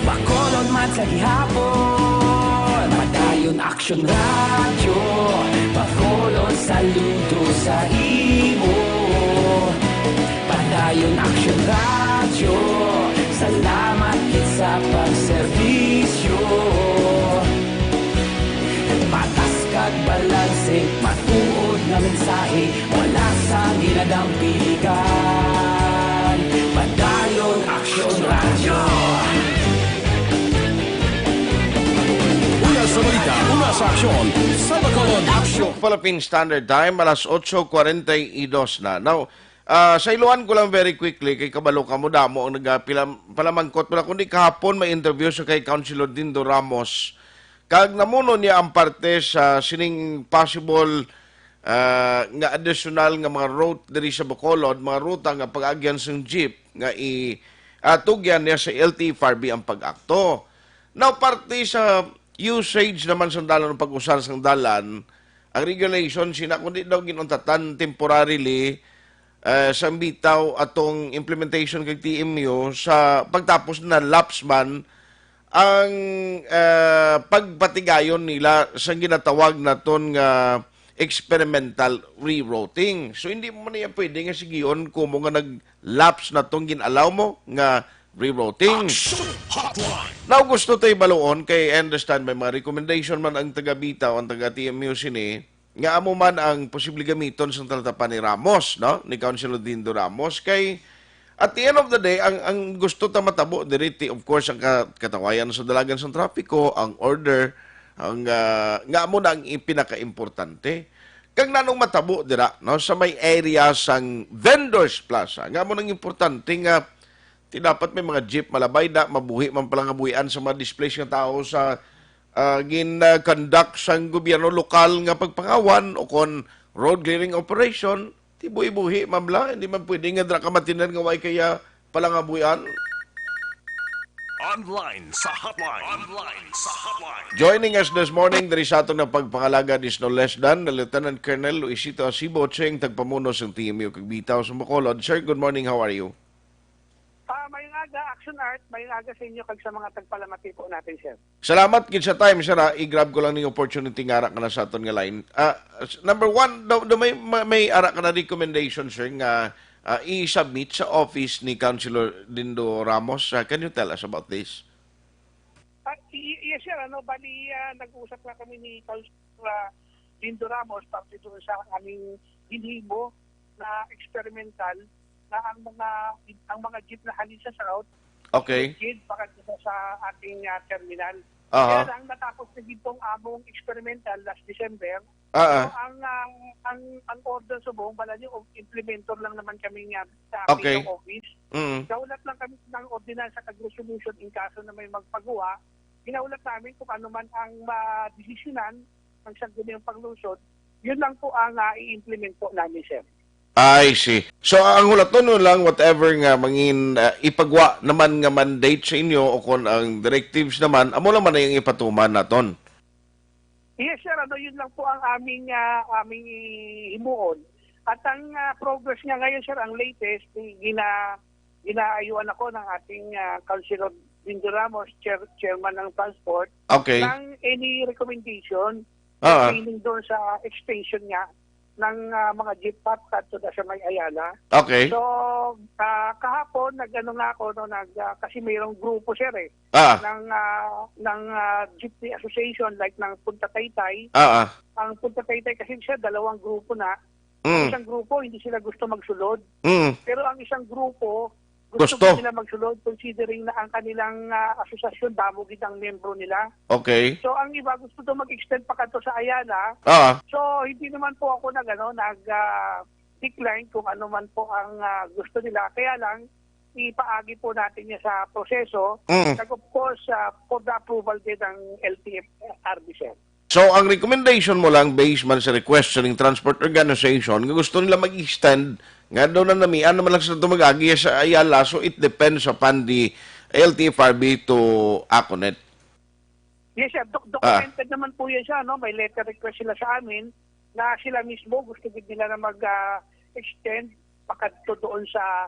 Bacolod man sa gihapon. Padayon Aksyon Radyo, Bacolod, saludo sa imo. Padayon Aksyon Radyo, salamat gid sa pagserbisyo. Patas kag balanse, matuod nga mensahe, wala sang ginadampigan. Padayon Aksyon Radyo. Una sa balita, una Sa aksyon, sa Bacolod, aksyon. Philippine Standard Time, alas otso cuarenta y dos na. Now, ah, sa iluan ko lang very quickly, kay kabalo ka mo, damo ang nagapila, palamangkot mo na, kundi kahapon may interview sa kay Councilor Dindo Ramos. Kag namuno niya ang parte sa sining possible, ah, nga additional nga mga route diri sa Bacolod, mga ruta nga pag-agyan sang jeep nga i-, ah, tugyan niya sa L T F R B ang pag-akto. Now, parte sa usage naman sang dalan o pag-usar sang dalan, ang regulation sina kundi daw ginuntatan temporarily, eh, sang bitaw atong implementation kag T M U sa pagtapos na lapse man ang, eh, pagpatigayon nila sa ginatawag naton nga experimental rerouting. So, hindi mo niya pwede nga sigion kumo nga nag-lapse na tong gin-allow mo nga rerouting. Action Hotline. Now, gusto tayo baluon kay I understand may mga recommendation man ang taga Bitaw, ang taga T M U sini, nga amo man ang posible gamiton sa talatapan ni Ramos, no? Ni Councilor Dindo Ramos. Kay, at the end of the day, ang, ang gusto ta matabo diri, ti-, of course, ang ka-, katawayan sa dalagan sa trapiko, ang order, ang, ah, nga amo na ang ipinakaimportante. Kag nanong matabo dira, no? Sa may area sang Vendors Plaza, nga amo nang importante nga ti dapat may mga jeep malabay da, mabuhi man pala nga buhian sa mga displaced nga tao sa, ah, gin-conduct sang gobyerno lokal nga pagpangawan o kon road clearing operation, ti buhi-buhi man bala, hindi man pwede nga dira ka matinan nga way kaya pala nga buhian. Online sa hotline. Online sa hotline. Joining us this morning diri sa aton nga pagpangalagad is no less than the Lieutenant Colonel Luisito Asibo, Cheng, tagpamuno sang T M U kag Bitaw sa Bacolod. Sir, good morning. How are you? Ah, mayong aga, Action Art. Mayong aga sa inyo kag sa mga tagpalamati po natin, sir. Salamat gid sa time, sir, ha. I-grab ko lang ning opportunity nga ara ka na sa aton nga line. Ah, s-, number one, daw, daw may, may, may ara ka na recommendation, sir, nga, ah, i-submit sa office ni Councilor Dindo Ramos. Ah, can you tell us about this? Ah, y-, y-, yes, sir. Ano, bali, ah, nag-usap na kami ni Councilor, ah, Dindo Ramos parte doon sa aming ginhimo na experimental na ang mga, ang mga jeep na halin sa South, Okay. Gid, pakadto sa ating, ah, terminal. Aha. Kaya lang, natapos na gid tong among experimental last December. Ah, ah. So, ang, ang, ang, ang order subong, bala niyo, implementor lang naman kami nga sa Okay. aming office. Mm. Ginahulat lang kami ng ordinansa kag resolution in kaso na may magpagawa. Ginahulat namin kung ano man ang madesisyonan ng Sangguniang Panglungsod. Yun lang po ang, ah, i-implement po namin, sir. I see. So, ang hulaton nun lang, whatever nga mangin, ah, ipagwa naman nga mandate sa inyo o kon ang directives naman, amo lang man ang ipatuman naton. Yes, sir. Ano, yun lang po ang aming, ah, aming himuon. At ang, ah, progress nga ngayon, sir, ang latest, i-, gina-, ginaayuan ako ng ating, ah, Councilor Dindo Ramos, chair-, chairman ng transport, Okay. ng any recommendation Ah. pertaining doon sa extension nga ng, ah, mga jeep path kadto na sa may Ayala. Okay. So, ah, kahapon, nag-ano nga ako, no, nag, ah, kasi mayroong grupo, sir, eh, Ah. ng, ah, ng, ah, Jeepney Association, like ng Punta Taytay. Ah, ah. Ang Punta Taytay kasi, sir, dalawang grupo na. Ang Mm. isang grupo, hindi sila gusto magsulod. Mm. Pero ang isang grupo, gusto Gusto. nila magsulod considering na ang kanilang, ah, asosasyon, damo gid ang membro nila. Okay. So, ang iba gusto daw mag-extend pa kadto sa Ayala. Ah. So, hindi naman po ako nag, ano, nag, ah, decline kung ano man po ang, ah, gusto nila. Kaya lang, ipaagi po natin niya sa proseso. Mm. Kag of course, ah, for the approval din ng L T F R B, sir. So, ang recommendation mo lang, based man sa request sa ning transport organization, nga gusto nila mag-extend, nga daw na namian naman lang sa ito mag-agi sa Ayala, so it depends upon the L T F R B to act on it. Yes, sir. Doc-, Ah. documented naman po yan siya, no? May letter request sila sa amin na sila mismo gusto gid nila na mag, ah, extend pakadto doon sa,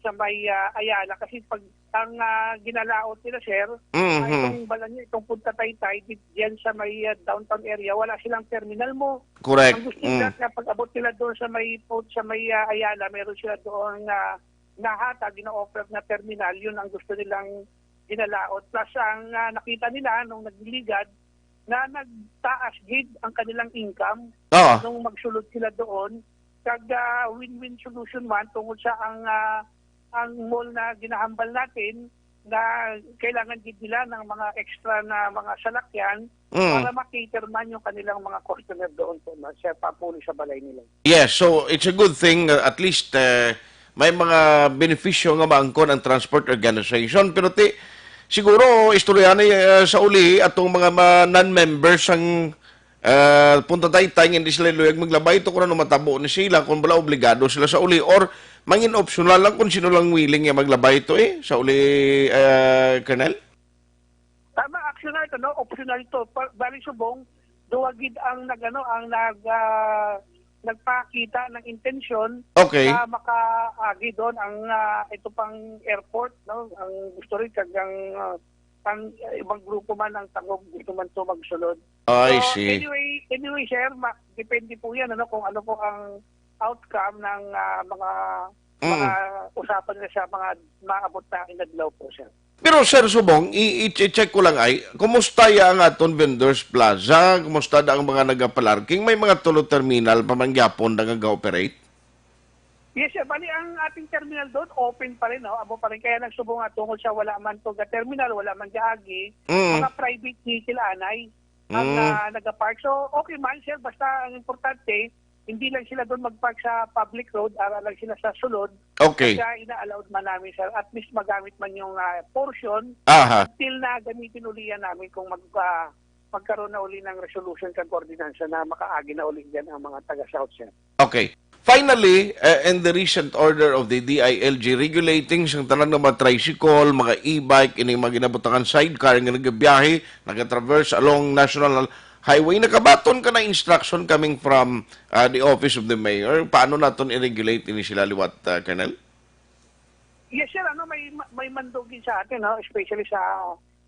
sa may, ah, Ayala. Kasi pag ang, ah, ginalaot nila, sir, Mhm. ay itong balan niya, itong Punta Taytay, di-, diyan sa may, ah, downtown area, wala silang terminal mo. Correct. Ang gusto nila Mm. na pag-abot nila doon sa may, sa may, ah, Ayala, meron sila doon nga nahatag, gina-offer na terminal, yun ang gusto nilang ginalaot. Plus, ang, ah, nakita nila nung nagliligad, na nagtaas gid ang kanilang income Oo. nung magsulod sila doon. Kag, ah, win-win solution man tungod sa ang, ah, ang mall na ginahambal natin, na kailangan gid nila ng mga extra na mga salakyan Mm. para ma-cater man yung kanilang mga customer doon po, no, sa papuloy sa balay nila. Yes, so it's a good thing uh, at least uh, may mga benepisyo nga maangkon ang transport organization. Pero ti, siguro istorya ni uh, sa uli atong mga ma- non-members ang uh, Punta Taytay nga hindi sila luyag maglabay to kung ano matabo ni sila, kung wala obligado sila sa uli or mangin optional lang kung sino lang willing nga maglabay to eh sa uli, uh, Colonel? Tama, action na ito, no? Optional to. Pa, bali subong, duwa gid ang nagano ang nag ah, nagpakita ng intensyon Okay. na makaagi doon ang ah, ito pang airport, no? Ang gusto rin kag ang ah, ang ibang grupo man ang tangog gusto man to magsulod. I So, see. Anyway, anyway, sir, ma- depende po 'yan ano kung ano po ang outcome ng ah, mga Mm. mga usapan nila sa mga maabot na inadlaw po, sir. Pero Sir Subong, i- i-check ko lang ay, kumusta ya ang aton vendors plaza? Kumusta da ang mga nagapalarking? May mga tulo terminal pa man gyapon na nag-operate? Yes, sir. Bali, ang ating terminal doon, open pa rin. No? Amo pa rin. Kaya nagsubong nga tungod sa wala man to ga terminal, wala man gaagi, Mm. mga private vehicle anay ang Mm. ah, nagapark. So, okay man, sir. Basta ang importante, hindi lang sila doon magpark sa public road, ara lang sila sa sulod. Okay. Kaya ina-allowed man namin, sir. At least magamit man yung ah, portion Aha. Until na gamitin uli yan namin kung mag, ah, magkaroon na uli ng resolution kag ordinansa na makaagi na uli dyan ang mga taga-South, sir. Okay. Finally, uh, in the recent order of the D I L G regulating sang tanan nga mga tricycle, mga e-bike, ining mga ginabutangan sidecar nga nagabiyahe, nagatraverse along National Highway, nakabaton ka na instruction coming from uh, the office of the mayor? Paano naton i-regulate ini sila liwat, uh, Colonel? Yes, sir. Ano, may may mandugin sa atin, no? Especially sa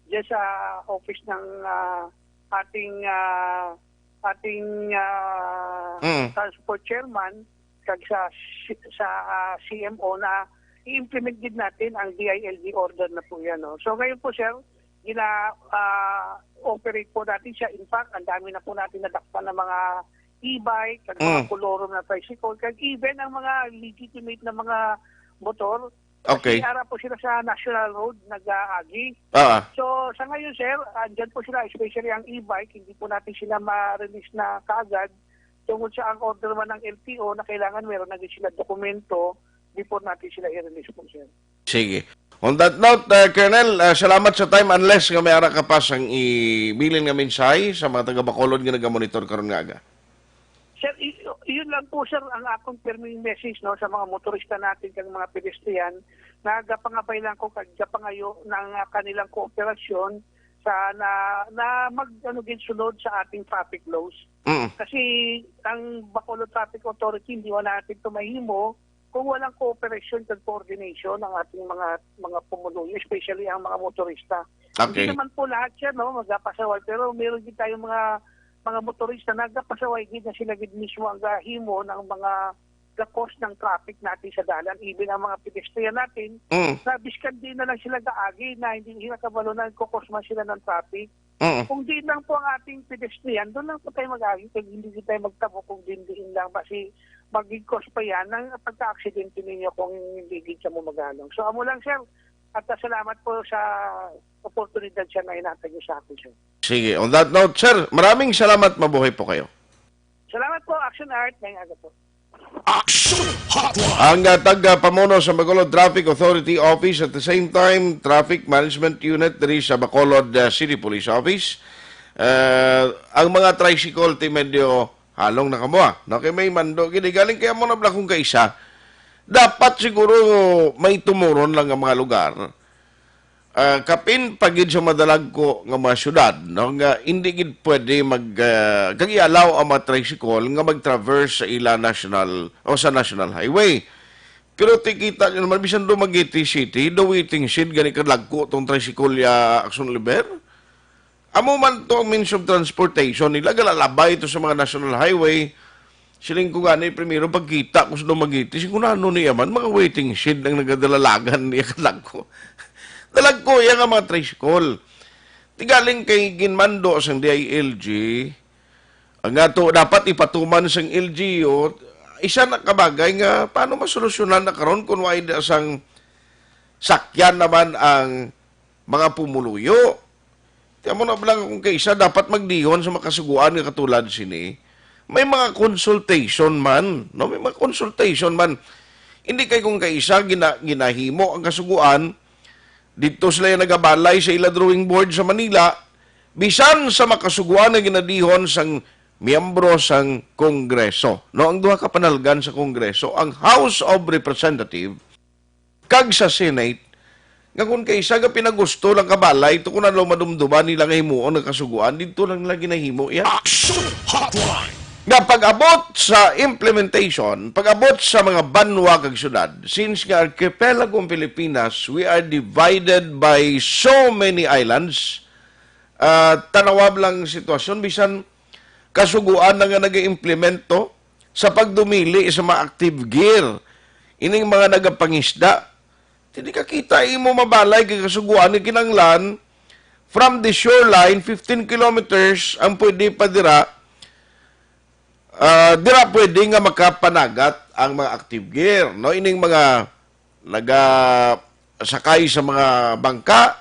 dyan sa office ng ah, ating ah, ating ah, Mm. transport chairman kag sa sa ah, C M O na i-implement gid natin ang D I L G order na po yan, no? So ngayon po, sir, gina ah, operate po natin siya. In fact, ang dami na po natin nadakpan ng mga e-bike, kag mga Mm. kolorum na tricycle, kag even ang mga legitimate na mga motor. Okay. Kasi ara po sila sa national road nag-aagi. Ah, So sa ngayon, sir, andyan po sila, especially ang e-bike, hindi po natin sila ma-release na kaagad tungod sa ang order man ng L T O na kailangan meron na din sila dokumento before natin sila i-release po, sir. Sige. On that note, uh, Colonel, uh, salamat sa time, unless nga may ara ka pa sang ibilin nga mensahe sa mga taga Bacolod nga nagamonitor karon nga aga. Sir, y- yun lang po, sir, ang akong pirming message, no, sa mga motorista natin kag mga pedestrian na gapangabay lang ko kag gapangayo ng ah, kanilang kooperasyon sa na, na mag ano gid sunod sa ating traffic laws. Mm. Kasi ang Bacolod Traffic Authority hindi man natin ito mahimo kung walang cooperation at coordination ng ating mga mga pumuluyo, especially ang mga motorista. Okay. Hindi naman po lahat siya, no, magpapasaway, pero meron din tayong mga mga motorista na nagpapasaway gid na sila gid mismo ang gahimo ng mga gakos ng traffic natin sa dalan, even ang mga pedestrian natin, Mm. na biskan din na lang sila gaagi na hindi sila kabalo na nagkukos man sila ng traffic. Mm. Kung diin lang po ang ating pedestrian, doon lang po tayo mag-agi kung hindi tayo magtabo kung diin lang kasi mag-cause pa yan ng pagka-aksidente ninyo kung hindi gid sa mo magalang. So amo lang, sir, at ah, salamat po sa oportunidad siya na inatag niyo sa akin, sir. Sige, on that note, sir, maraming salamat. Mabuhay po kayo. Salamat po, Action Art. May aga po. Action Hotline. Ang uh, taga-pamuno sa Bacolod Traffic Authority Office, at the same time Traffic Management Unit diri sa Bacolod uh, City Police Office. Uh, ang mga tricycle ti medyo halong na kamo, ah. No, kay may mando gid galing kaya mo na bla kung kaisa. Dapat siguro may tumuron lang ang mga lugar. Ah, kapin pa gid sa madalagko nga mga syudad, no, nga hindi gid pwede mag ah, kag i-allow ang mga tricycle nga mag-traverse sa ila national o sa national highway. Pero tikita nyo naman, bisan Dumaguete City, the waiting shed gani kadagko tong tricycle ya Action Oliver. Amo man to ang means of transportation nila, galalabay to sa mga national highway. Siling ko gani, primero pagkita ko sa Dumaguete, sigurado niya man, mga waiting shed ang nagadalalagan niya kadagko. Dalagko iya nga mga tricycle. Tigaling kay ginmando sang D I L G, ang ato dapat ipatuman sang L G U, isa na kabagay nga paano masolusyonan na karon kung wala da sang sakyan naman ang mga pumuluyo. Kaya mo na lang kung kaisa dapat magdihon sa makasuguan nga katulad sini. May mga consultation man, no? May mga consultation man. Hindi kay kung kaisa gina, ginahimo ang kasuguan, dito sila yung nagabalay sa ila drawing board sa Manila, bisan sa makasuguan nga ginadihon sang miyembro sang Kongreso, no? Ang duha ka panalgan sa Kongreso, ang House of Representative kag sa Senate, nga kung kaisa nga pinagusto lang kabalay, to kung ano madumduman nila nga himuon nga kasuguan, dito lang nila ginahimo iya. Action Hotline! Nga pag-abot sa implementation, pag-abot sa mga banwa kag syudad, since nga archipelago ang Pilipinas, we are divided by so many islands, ah, tanawab lang sitwasyon, bisan kasuguan na nga nag-implemento sa pagdumili sa mga active gear, ining mga nagapangisda. Hindi ka kita imo mabalay kay kasuguan nga kinanglan from the shoreline, fifteen kilometers ang pwede pa dira. Ah, dira pwede nga makapanagat ang mga active gear, no? Ining mga nagasakay sa mga bangka,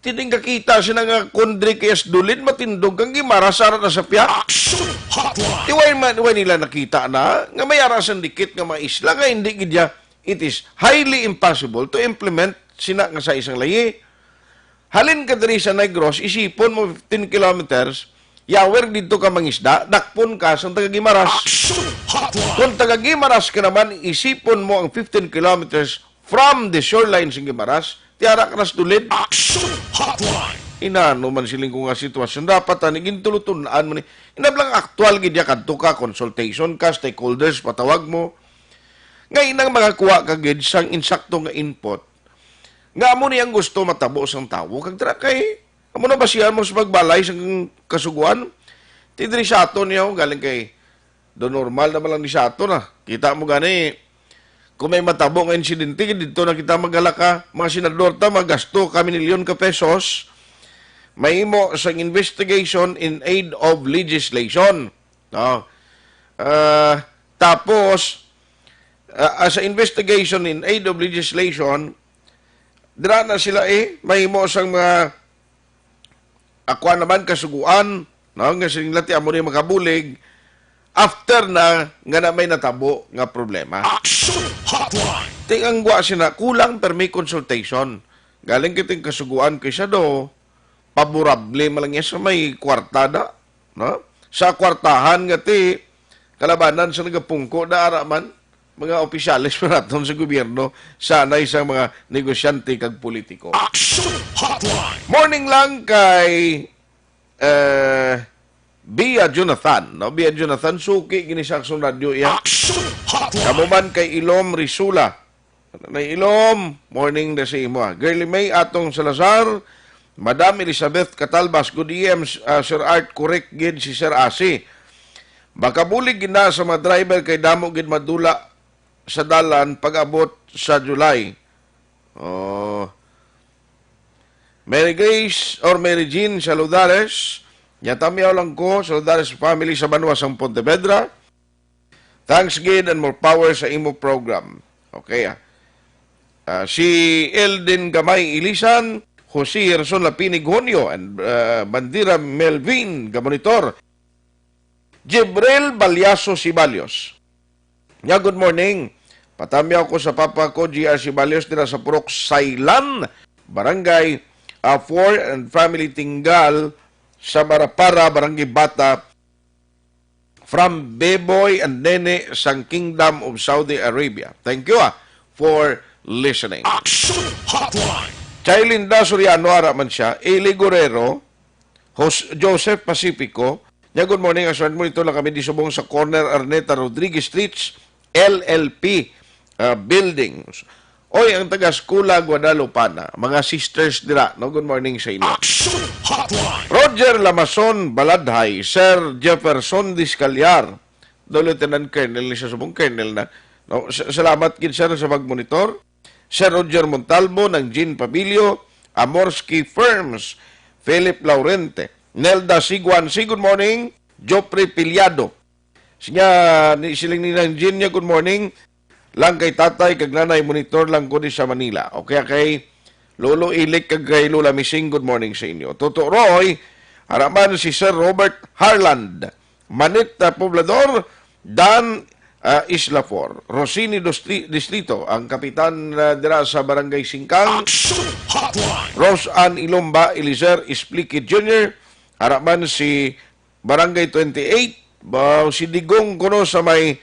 tining kakita sila nga kundri kay Asdulid, matindog kang Guimaras, ara na sa piyak. Action Hotline! Di way man, way nila nakita na nga may ara sang dikit nga mga isla nga hindi gid ya, it is highly impossible to implement sina nga sa isang layi. Halin ka diri sa Negros, isipon mo fifteen kilometers, yawer didto ka mangisda, dakpon ka sang taga Guimaras. Action Hotline! Kung taga Guimaras ka naman, isipon mo ang fifteen kilometers from the shoreline sa Guimaras, tiara ka na sa tulid. Action Hotline! Inano man siling ko nga sitwasyon, dapat ani gintulutun-an man ni. Inablang aktual gid ya, kadto ka, consultation ka, stakeholders, patawag mo. Nga inang makakuha ka gid sang insakto nga input. Nga amo ni ang gusto matabo sang tawo. Kag dira kay, amo na basihan mo sa pagbalay sang kasuguan. Ti diri sa aton niya, oh, galing kay do normal naman lang ni sa aton, ah. Kita mo gani, kung may matabo nga insidente, dito na kita maghalaka, mga senador ta, magasto kami milyon ka pesos, mahimo sang investigation in aid of legislation. No? Ah, tapos, ah, ah, sa investigation in aid of legislation, dira na sila eh, mahimo sang mga, ah, kuwan naman, kasuguan, no? Nga siling lati amo ni makabulig after na nga na may natabo nga problema. Action Hotline! Ting ang gwa sina, kulang permi consultation. Galing kiting kasuguan kay siya do, paborable man lang niya sa may kwarta da, no? Sa kwartahan nga ti kalabanan sa nagapungko da, ara man, mga opisyales pa naton sa gobyerno, sanay sa mga negosyante kag politiko. Action Hotline! Morning lang kay, eh, Bia Jonathan, no? Bia Jonathan, suki gini sa Aksyon Radyo iya. Action Hotline! Kamo man kay Ilom Risula. Nay Ilom, morning na sa imo, ah. Girlie May Atong Salazar, Madam Elizabeth Catalbas, good E M, ah, Sir Art, correct gid si Sir Asi. Makabulig gid na sa mga driver kay damo gid madula sa dalan pag-abot sa July. Oh. Mary Grace or Mary Jean Saludares, nya tamyaw lang ko, Saludares family sa banwa sang Pontevedra. Thanks gid and more power sa imo program. Okay, ah. Ah, si Elden Gamay Ilisan, Jose Yerson Lapinig Honyo, and, ah, Bandira Melvin Gamonitor. Jibril Balyaso Sibalios. Nya, good morning. Patamyaw ko sa papa ko, G R Sibalios, dira sa Purok Sailan, Barangay, ah, four, and family Tinggal sa Marapara, Barangay Bata, from Beboy and Nene sang Kingdom of Saudi Arabia. Thank you, ah, for listening. Action Hotline! Chailinda Soriano, ara man siya, Eli Guerrero, Jos-, Joseph Pacifico. Nya, good morning, Aswad mo. Ito lang kami di subong sa corner Arneta Rodriguez Streets, L L P, ah, buildings. Oy, ang taga Eskwela Guadalupana, mga sisters dira, no? Good morning sa inyo. Action Hotline! Roger Lamason Baladhay, Sir Jefferson Discaliar, do Lieutenant Colonel ni sa subong, Colonel na. No? Sa-, salamat gid, sir, sa pag-monitor. Sir Roger Montalbo, ng Jean Pabilio, Amorski Firms, Philip Laurente, Nelda Siguan. Say good morning, Joffrey Piliado. Siya, ni, siling ni Nang Jean niya, good morning. Lang kay tatay kag nanay, monitor lang ko di sa Manila. Okay, kay Lolo Ilik kag kay Lola Mising, good morning sa inyo. Toto Roy, ara man si Sir Robert Harland, Manit, ah, Poblador, Dan, ah, Islafor, Rosini Dosti-, Distrito, ang kapitan, ah, dira sa Barangay Singkang, Action Hotline. Rose Ann Ilomba, Elizer Isplique Junior, ara man si Barangay twenty-eight, ba, si Digong kuno sa may,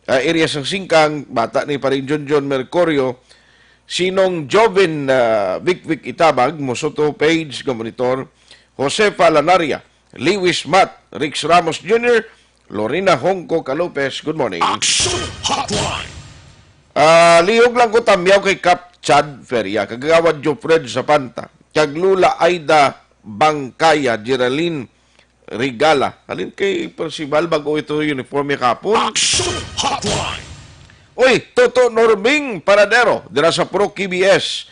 ah, area sang Singkang, bata ni Paring Junjun Mercurio, Sinong Joven, ah, Vicvic Itabag, Mosoto Page nga monitor, Josefa Lanaria, Lewis Mat, Rix Ramos Junior, Lorena Hongco Calopez, good morning. Action Hotline. Ah, lihog lang ko tamyaw kay Kap Chad Feria, Kagawad Jofred Zapanta, kag Lula Aida Bangkaya, Geraldine Regala. Halin kay Percival, bago ito uniforme kapon. Action Hotline. Uy, Toto Norming Paradero, dira sa Pro K B S.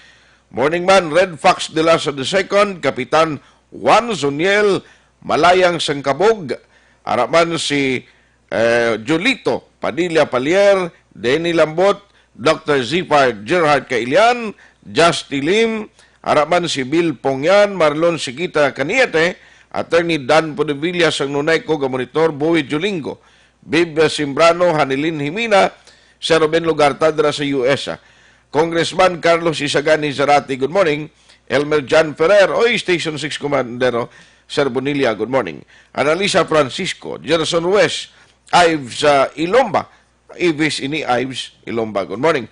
Morning man, Red Fox de la sa the second, Kapitan Juan Zuniel, Malayang Sangkabog, ara man si, eh, Julito Padilla Palier, Denny Lambot, Doctor Zephyr Gerhard Kailian, Justy Lim, ara man si Bill Pongyan, Marlon Sigita Caniete, Attorney Dan Podevilla sang Nunayco nga monitor, Boy Julingo, Bib Simbrano, Hanilin Jimena, Sir Ruben Lugarta dira sa U S, ah. Congressman Carlos Isagani Zarate, good morning. Elmer John Ferrer, oy, Station six Commander, oh, Sir Bonilla, good morning. Annalisa Francisco, Gerson Ruiz, Ives, ah, Ilomba, Ives ini, Ives Ilomba, good morning.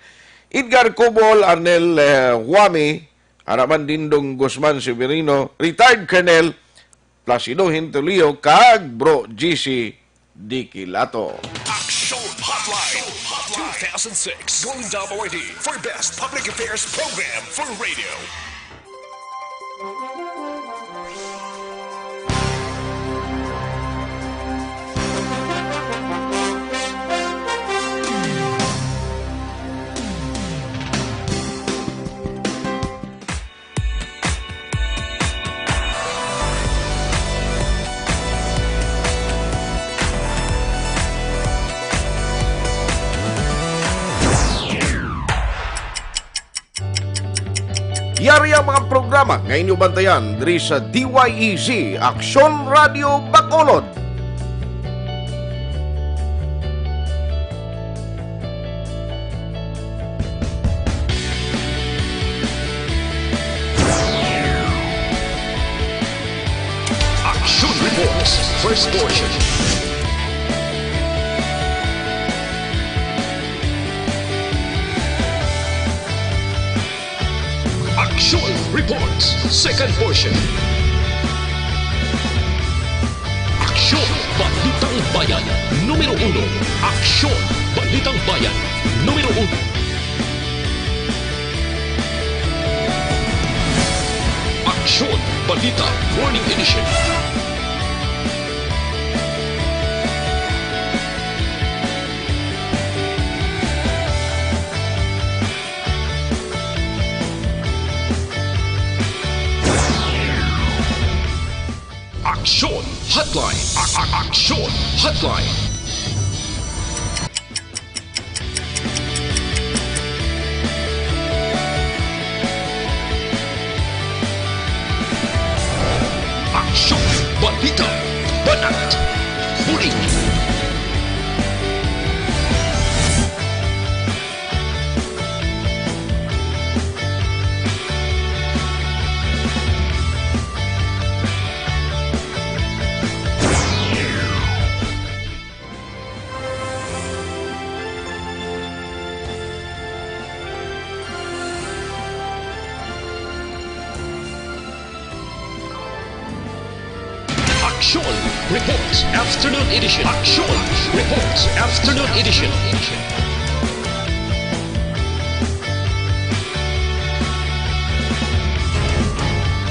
Edgar Cobol, Arnel, eh, Huami, ara man Dindong Guzman Severino, retired Colonel Placido Hentulio, kag Bro G C Dikilato. Action Hotline two thousand six Golden Dome Awardee for Best Public Affairs Program for Radio. Yari ang mga programa nga inyo bantayan diri sa D Y E Z, Aksyon Radio Bacolod. Action Reports, first portion. Action Reports, second portion. Aksyon, Balitang Bayan, numero uno. Aksyon, Balitang Bayan, numero uno. Aksyon, Balita, Morning Edition. Aksyon Hotline. A- a- Aksyon Hotline. Aksyon, balita, banat, bulig. Aksyon Reports Afternoon Edition. Aksyon Reports Afternoon Edition.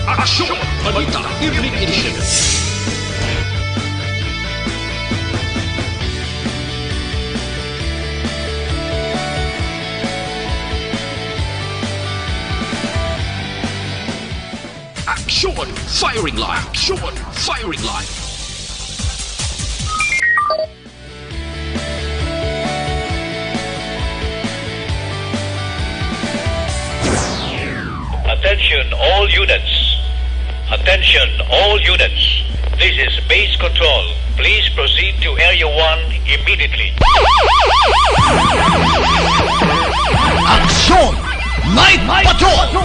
Aksyon Balita Evening Edition. Aksyon Firing Line. Aksyon Firing Line. Attention all units. Attention all units. This is base control. Please proceed to Area one immediately. Aksyon! Night Patrol!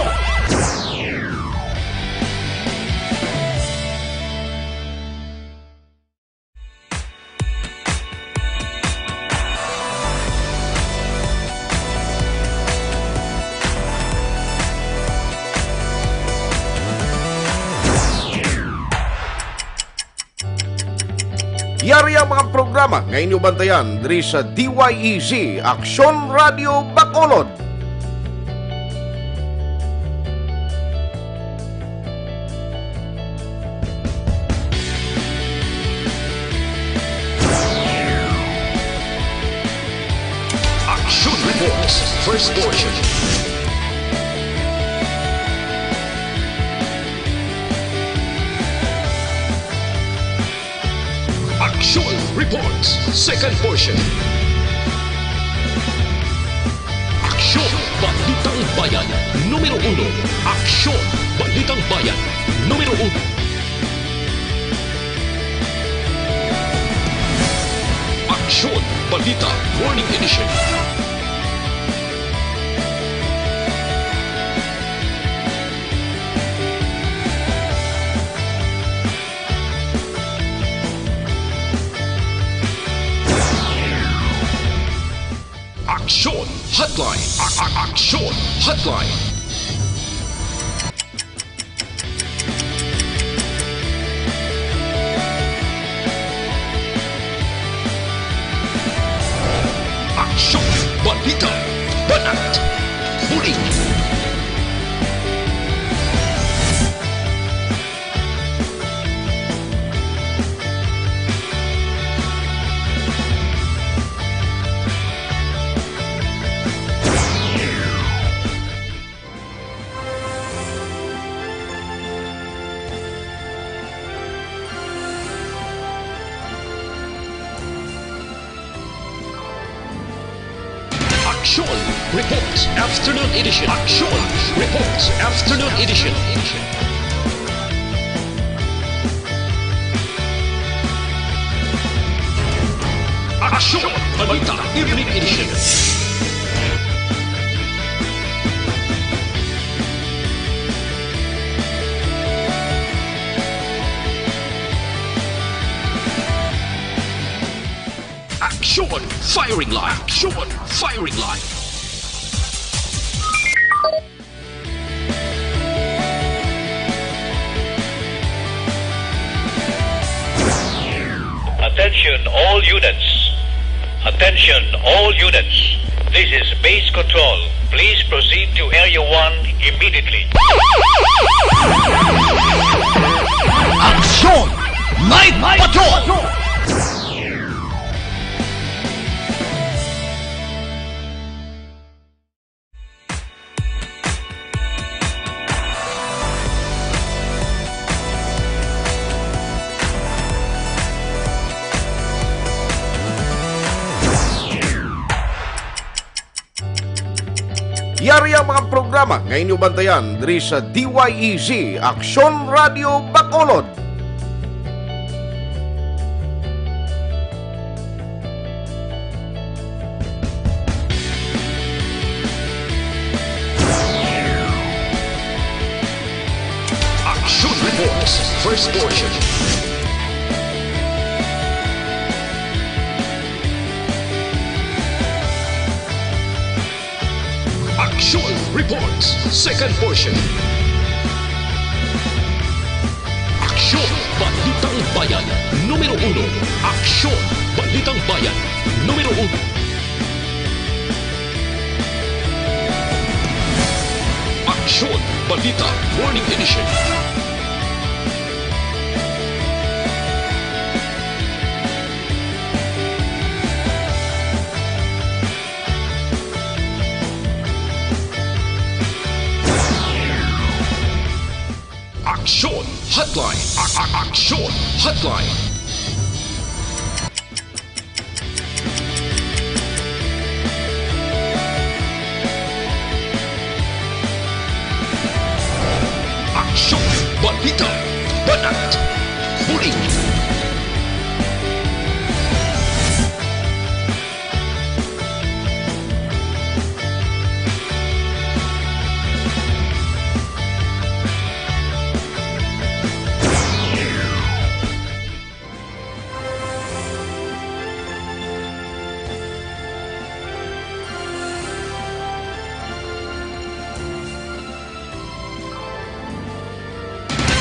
Yari ang mga programa nga inyo bantayan diri sa D Y E Z, Aksyon Radio Bacolod. Action Reports, first portion. Action Reports, second portion. Aksyon, Balitang Bayan, numero uno. Aksyon, Balitang Bayan, numero uno. Aksyon, Balita, Morning Edition. Aksyon Hotline. A- a- Aksyon Hotline. Aksyon, balita, banat, bulig. Aksyon Reports Afternoon Edition. Aksyon Reports Afternoon Edition. Aksyon Balita Evening Edition. Aksyon! Firing line! Aksyon! Firing line! Attention all units. Attention all units. This is base control. Please proceed to Area one immediately. Aksyon! Night Patrol! Yari ang mga programa nga inyo bantayan diri sa D Y E Z, Aksyon Radio Bacolod. Action Reports, first portion. Action Reports, second portion. Aksyon, Balitang Bayan, numero uno. Aksyon, Balitang Bayan, numero uno. Aksyon, Balita, Morning Edition. Aksyon Hotline. A- a- Aksyon Hotline. Bulig.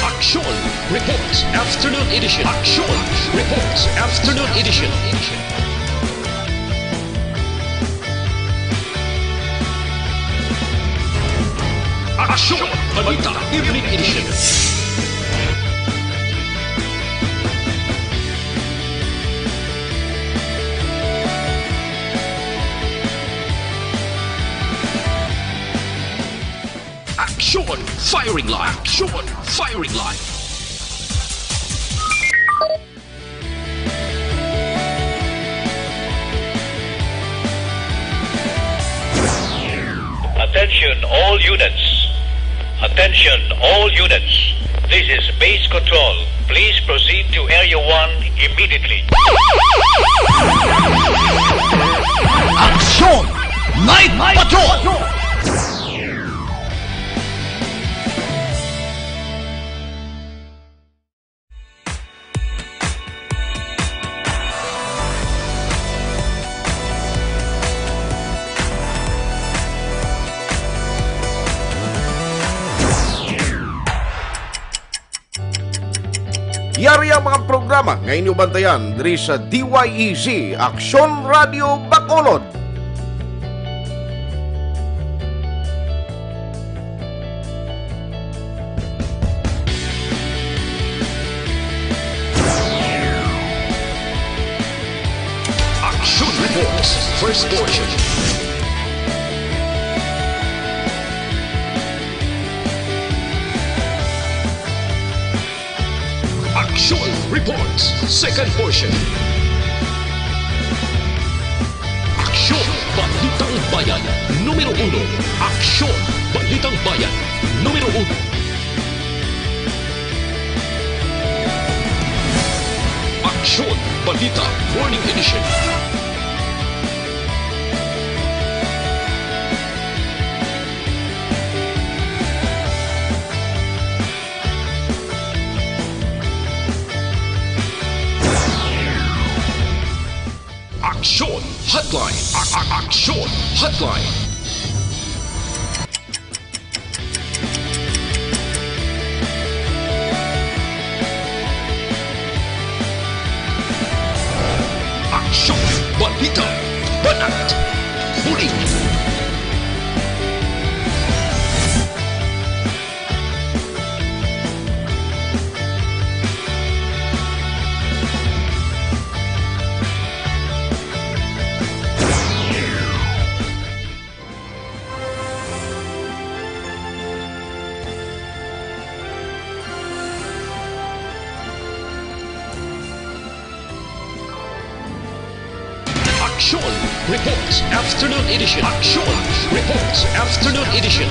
Action Reports Afternoon Edition. Action Reports Afternoon Edition. Action Balita Evening Edition. Action Firing Line. Action Firing Line. Attention all units. Attention all units. This is base control. Please proceed to Area one immediately. Action! Night Patrol! Yari ang mga programa nga inyo bantayan diri sa D Y E Z Aksyon Radio Bacolod. Action Reports, first portion. Action Reports, second portion. Aksyon, Balitang Bayan, numero uno. Aksyon, Balitang Bayan, numero uno. Aksyon, Balita, Morning Edition. Aksyon Hotline. A- a- Aksyon Hotline. Aksyon, balita, banat, bulig. Action Reports Afternoon Edition. Action Reports Afternoon Edition.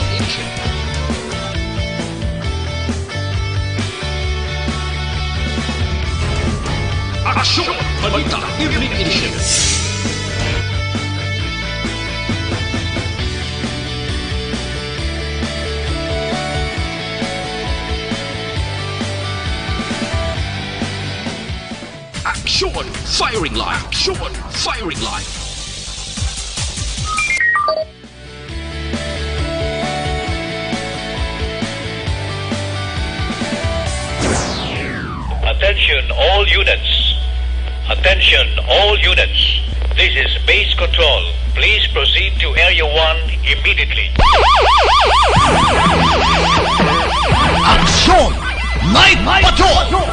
Aksyon! Balita Evening Edition. Aksyon! Firing Line! Aksyon! Firing Line! Attention all units. Attention all units. This is base control. Please proceed to Area one immediately. Aksyon! Night Patrol!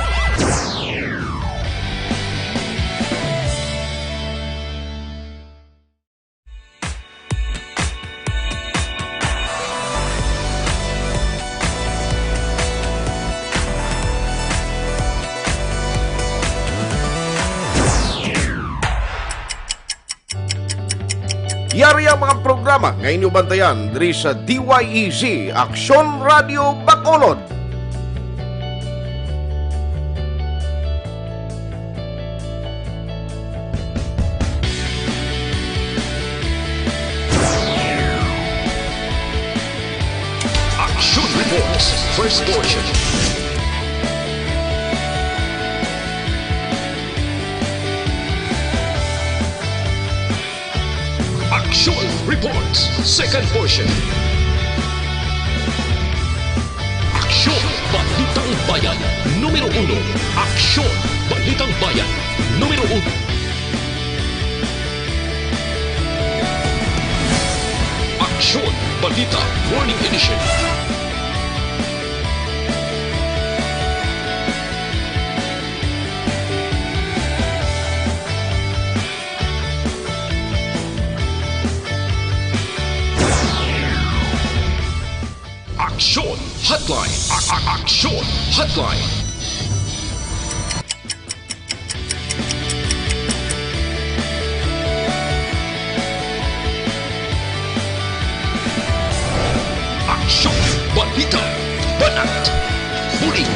Yari ang mga programa nga inyo bantayan diri sa D Y E Z Aksyon Radio Bacolod. Sports, first portion. Aksyon Reports, second portion. Aksyon, Balitang Bayan, numero uno. Aksyon, Balitang Bayan, numero uno. Aksyon, Balita, Morning Edition. Aksyon Hotline. A- a- Aksyon Hotline. Aksyon, balita, banat, bulig.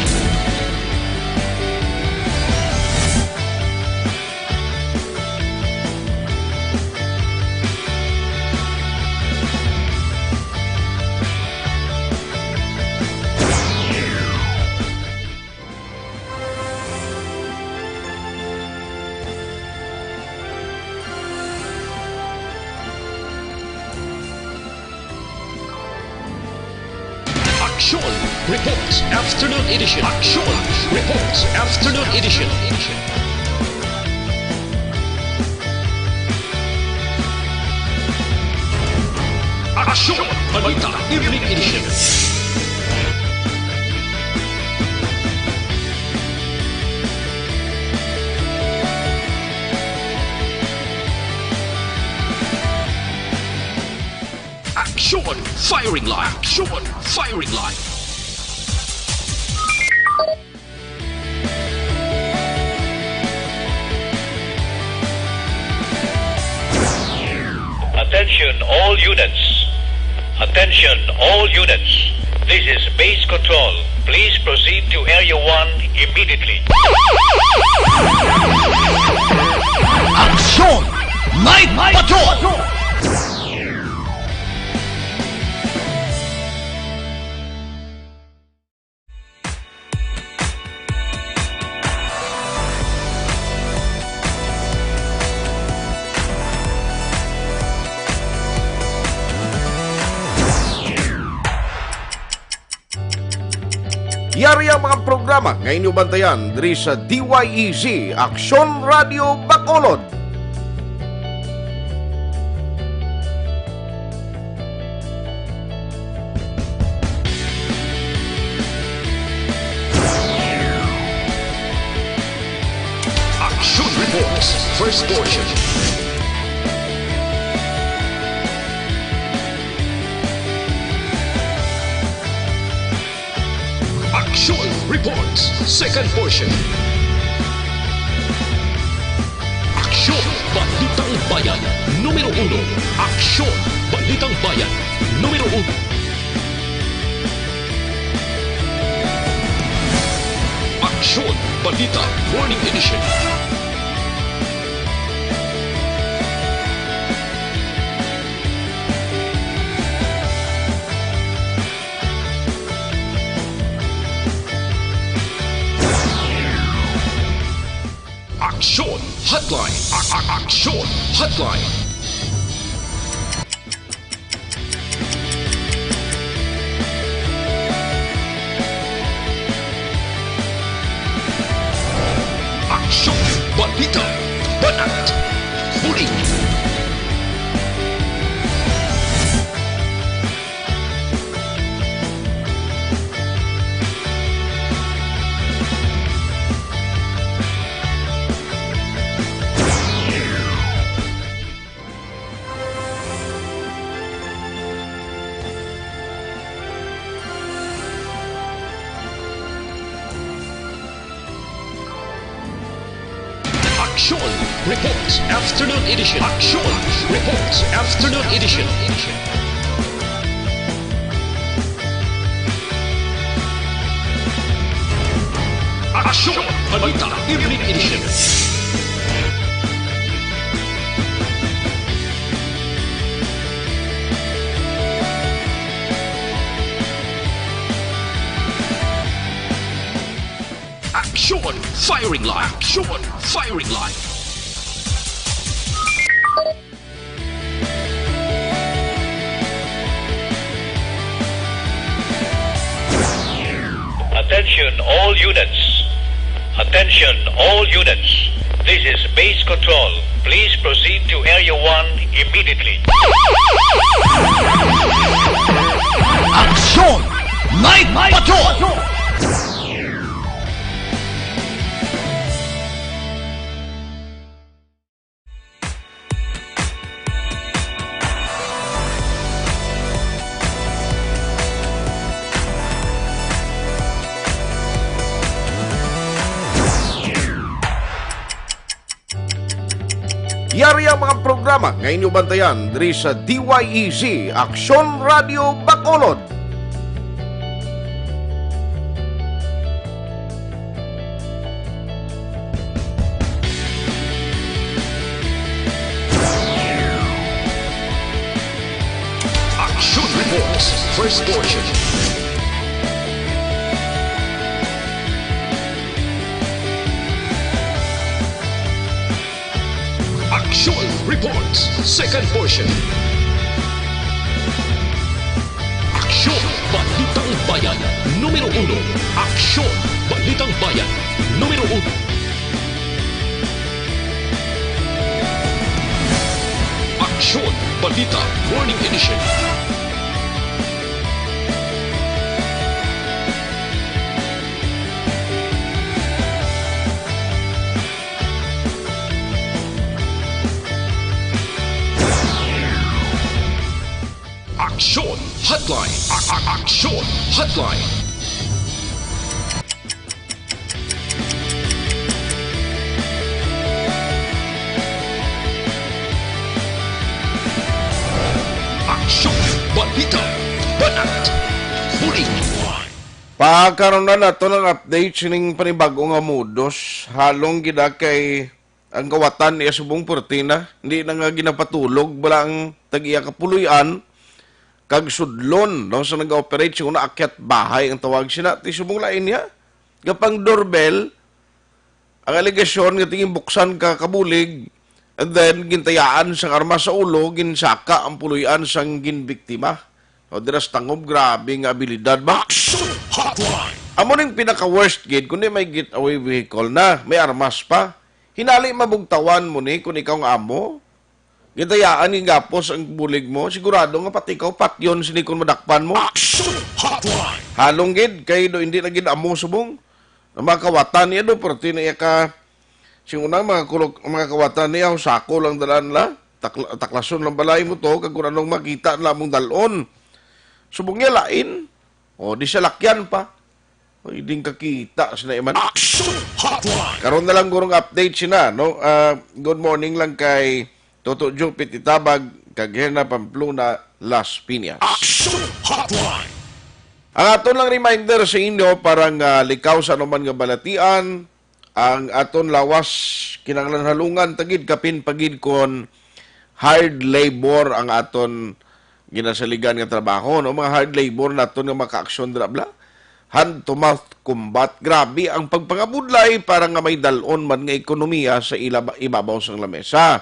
Aksyon Reports Afternoon Edition. Aksyon Reports Afternoon Edition. Aksyon Balita Evening Edition. Aksyon Firing Line. Aksyon Firing Line. Attention all units. Attention all units. This is base control. Please proceed to Area one immediately. Aksyon! Night Patrol! Yari ang mga programa nga inyo bantayan diri sa D Y E Z, Aksyon Radio Bacolod. Action Reports, first portion. Action Reports, second portion. Aksyon, Balitang Bayan, numero uno. Aksyon, Balitang Bayan, numero uno. Aksyon, Balita, Morning Edition. Aksyon Hotline. A- a- Aksyon Hotline. Aksyon, balita, banat, bulig. Aksyon Reports Afternoon Edition. Aksyon Reports Afternoon Edition. Aksyon Balita Evening Edition. Action! Firing line! Action! Firing line! Attention all units. Attention all units. This is base control. Please proceed to Area one immediately. Action! Night Patrol! Yari ang mga programa nga inyo bantayan diri sa D Y E Z, Aksyon Radio Bacolod. Action Reports, first portion. Action Reports, second portion. Aksyon, Balitang Bayan, numero uno. Aksyon, Balitang Bayan, numero uno. Aksyon, Balita, Morning Edition. Aksyon Hotline. A- a- Aksyon Hotline. Aksyon, balita, banat, bulig. Pakaron na nato ang update sining panibag-o nga modus. Halong gid kay ang kawatan niya subong purtina, hindi na nga ginapatulog, wala ang tag-iya kapuloy-an, kag sudlon, no, sa nag-operate, siya na akyat bahay ang tawag sina, ti subong lain niya. Gapang doorbell, ang alegasyon nga tingin buksan ka kabulig, and then gintayaan sang armas sa ulo, ginsaka ang puloy-an sang ginbiktima. No, dira sa tangob, grabe nga abilidad ba? Action Hotline! Amo ning pinaka-worst gid, kundi may getaway vehicle na, may armas pa. Hinali mabugtawan mo ni kung ikaw nga amo. Gintayaan, gingapos ang bulig mo, sigurado nga pati ikaw patyon sini kung madakpan mo. Action Hotline! Halong gid, kay do hindi na gid amo subong. Ang mga kawatan niya do, pero ti na iya ka, sing unang mga kulog, ang mga kawatan niya, sako lang dalan la, takla-, taklason lang balay mo to, kag kung anong makita na mong dalon. Subong niya lain, o di siya lakyan pa. Oy, ding kakita sina iman. Action Hotline! Karon na lang gurong update sina, no? Ah, good morning lang kay Toto Jupit Itabag, kag Herna Pamplona Las Piñas. Action Hotline! Ang aton lang reminder sa inyo para nga likaw sa anuman nga balatian, ang aton lawas kinahanglan halungan ta gid, kapin pa gid kon hard labor ang aton ginasaligan nga trabaho, no? Mga hard labor naton nga makaaksyon dira, bla? Hand to mouth combat. Grabe ang pagpangabudlay para nga may dalon man nga ekonomiya sa ila, ibabaw sang lamesa.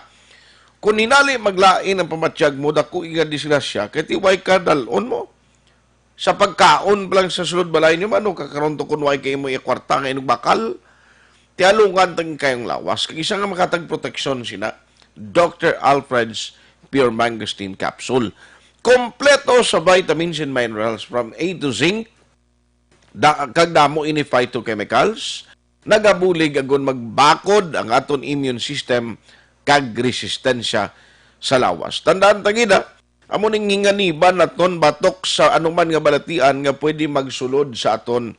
Kung hinali maglain ang pamatyag mo, dako nga disgrasya, kay ti way ka dalon mo. Sa pagkaon pa lang sa sulod balay niyo, mano ka karon to kung way kay mo iya kwarta nga inugbakal? Tialungan tang kayong lawas. Kag isa nga makatag proteksyon sina, Doctor Alfred's Pure Mangosteen Capsule. Kompleto sa vitamins and minerals from A to zinc, da, kag damo ini phytochemicals, nagabulig agon magbakod ang aton immune system kag resistensya sa lawas. Tandaan ta gid, ha, amo ning hinganiban naton batok sa anuman nga balatian nga pwede magsulod sa aton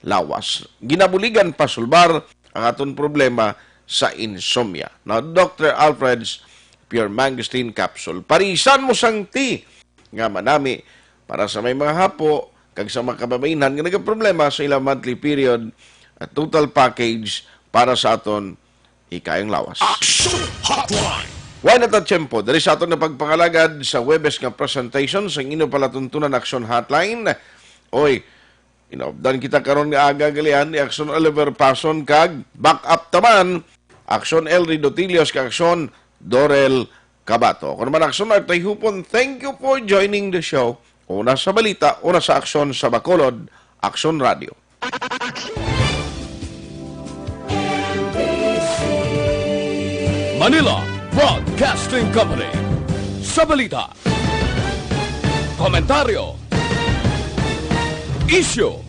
lawas. Ginabuligan pasulbar ang aton problema sa insomnia. Now, Doctor Alfred's Pure Mangosteen Capsule. Parisan mo sang tea nga manami para sa may mga hapo kag sa mga kababainhan nga nagaproblema sa ilang monthly period, at total package para sa aton hikayong lawas. Action Hotline! Way na ta tiyempo diri sa aton nga pagpangalagad sa Huwebes nga presentation sa inyo palatuntunan Action Hotline. Oy, Inaupdan kita karon nga aga, gali, ni Action Oliver Pason kag backup ta man, Action Elry Dotilios kag Action Dorel Cabato. Ako naman, Action Art Tayhupon, thank you for joining the show. Una sa balita, una sa aksyon sa Bacolod, Action Radio. Manila Broadcasting Company. Sa balita, komentaryo, isyu,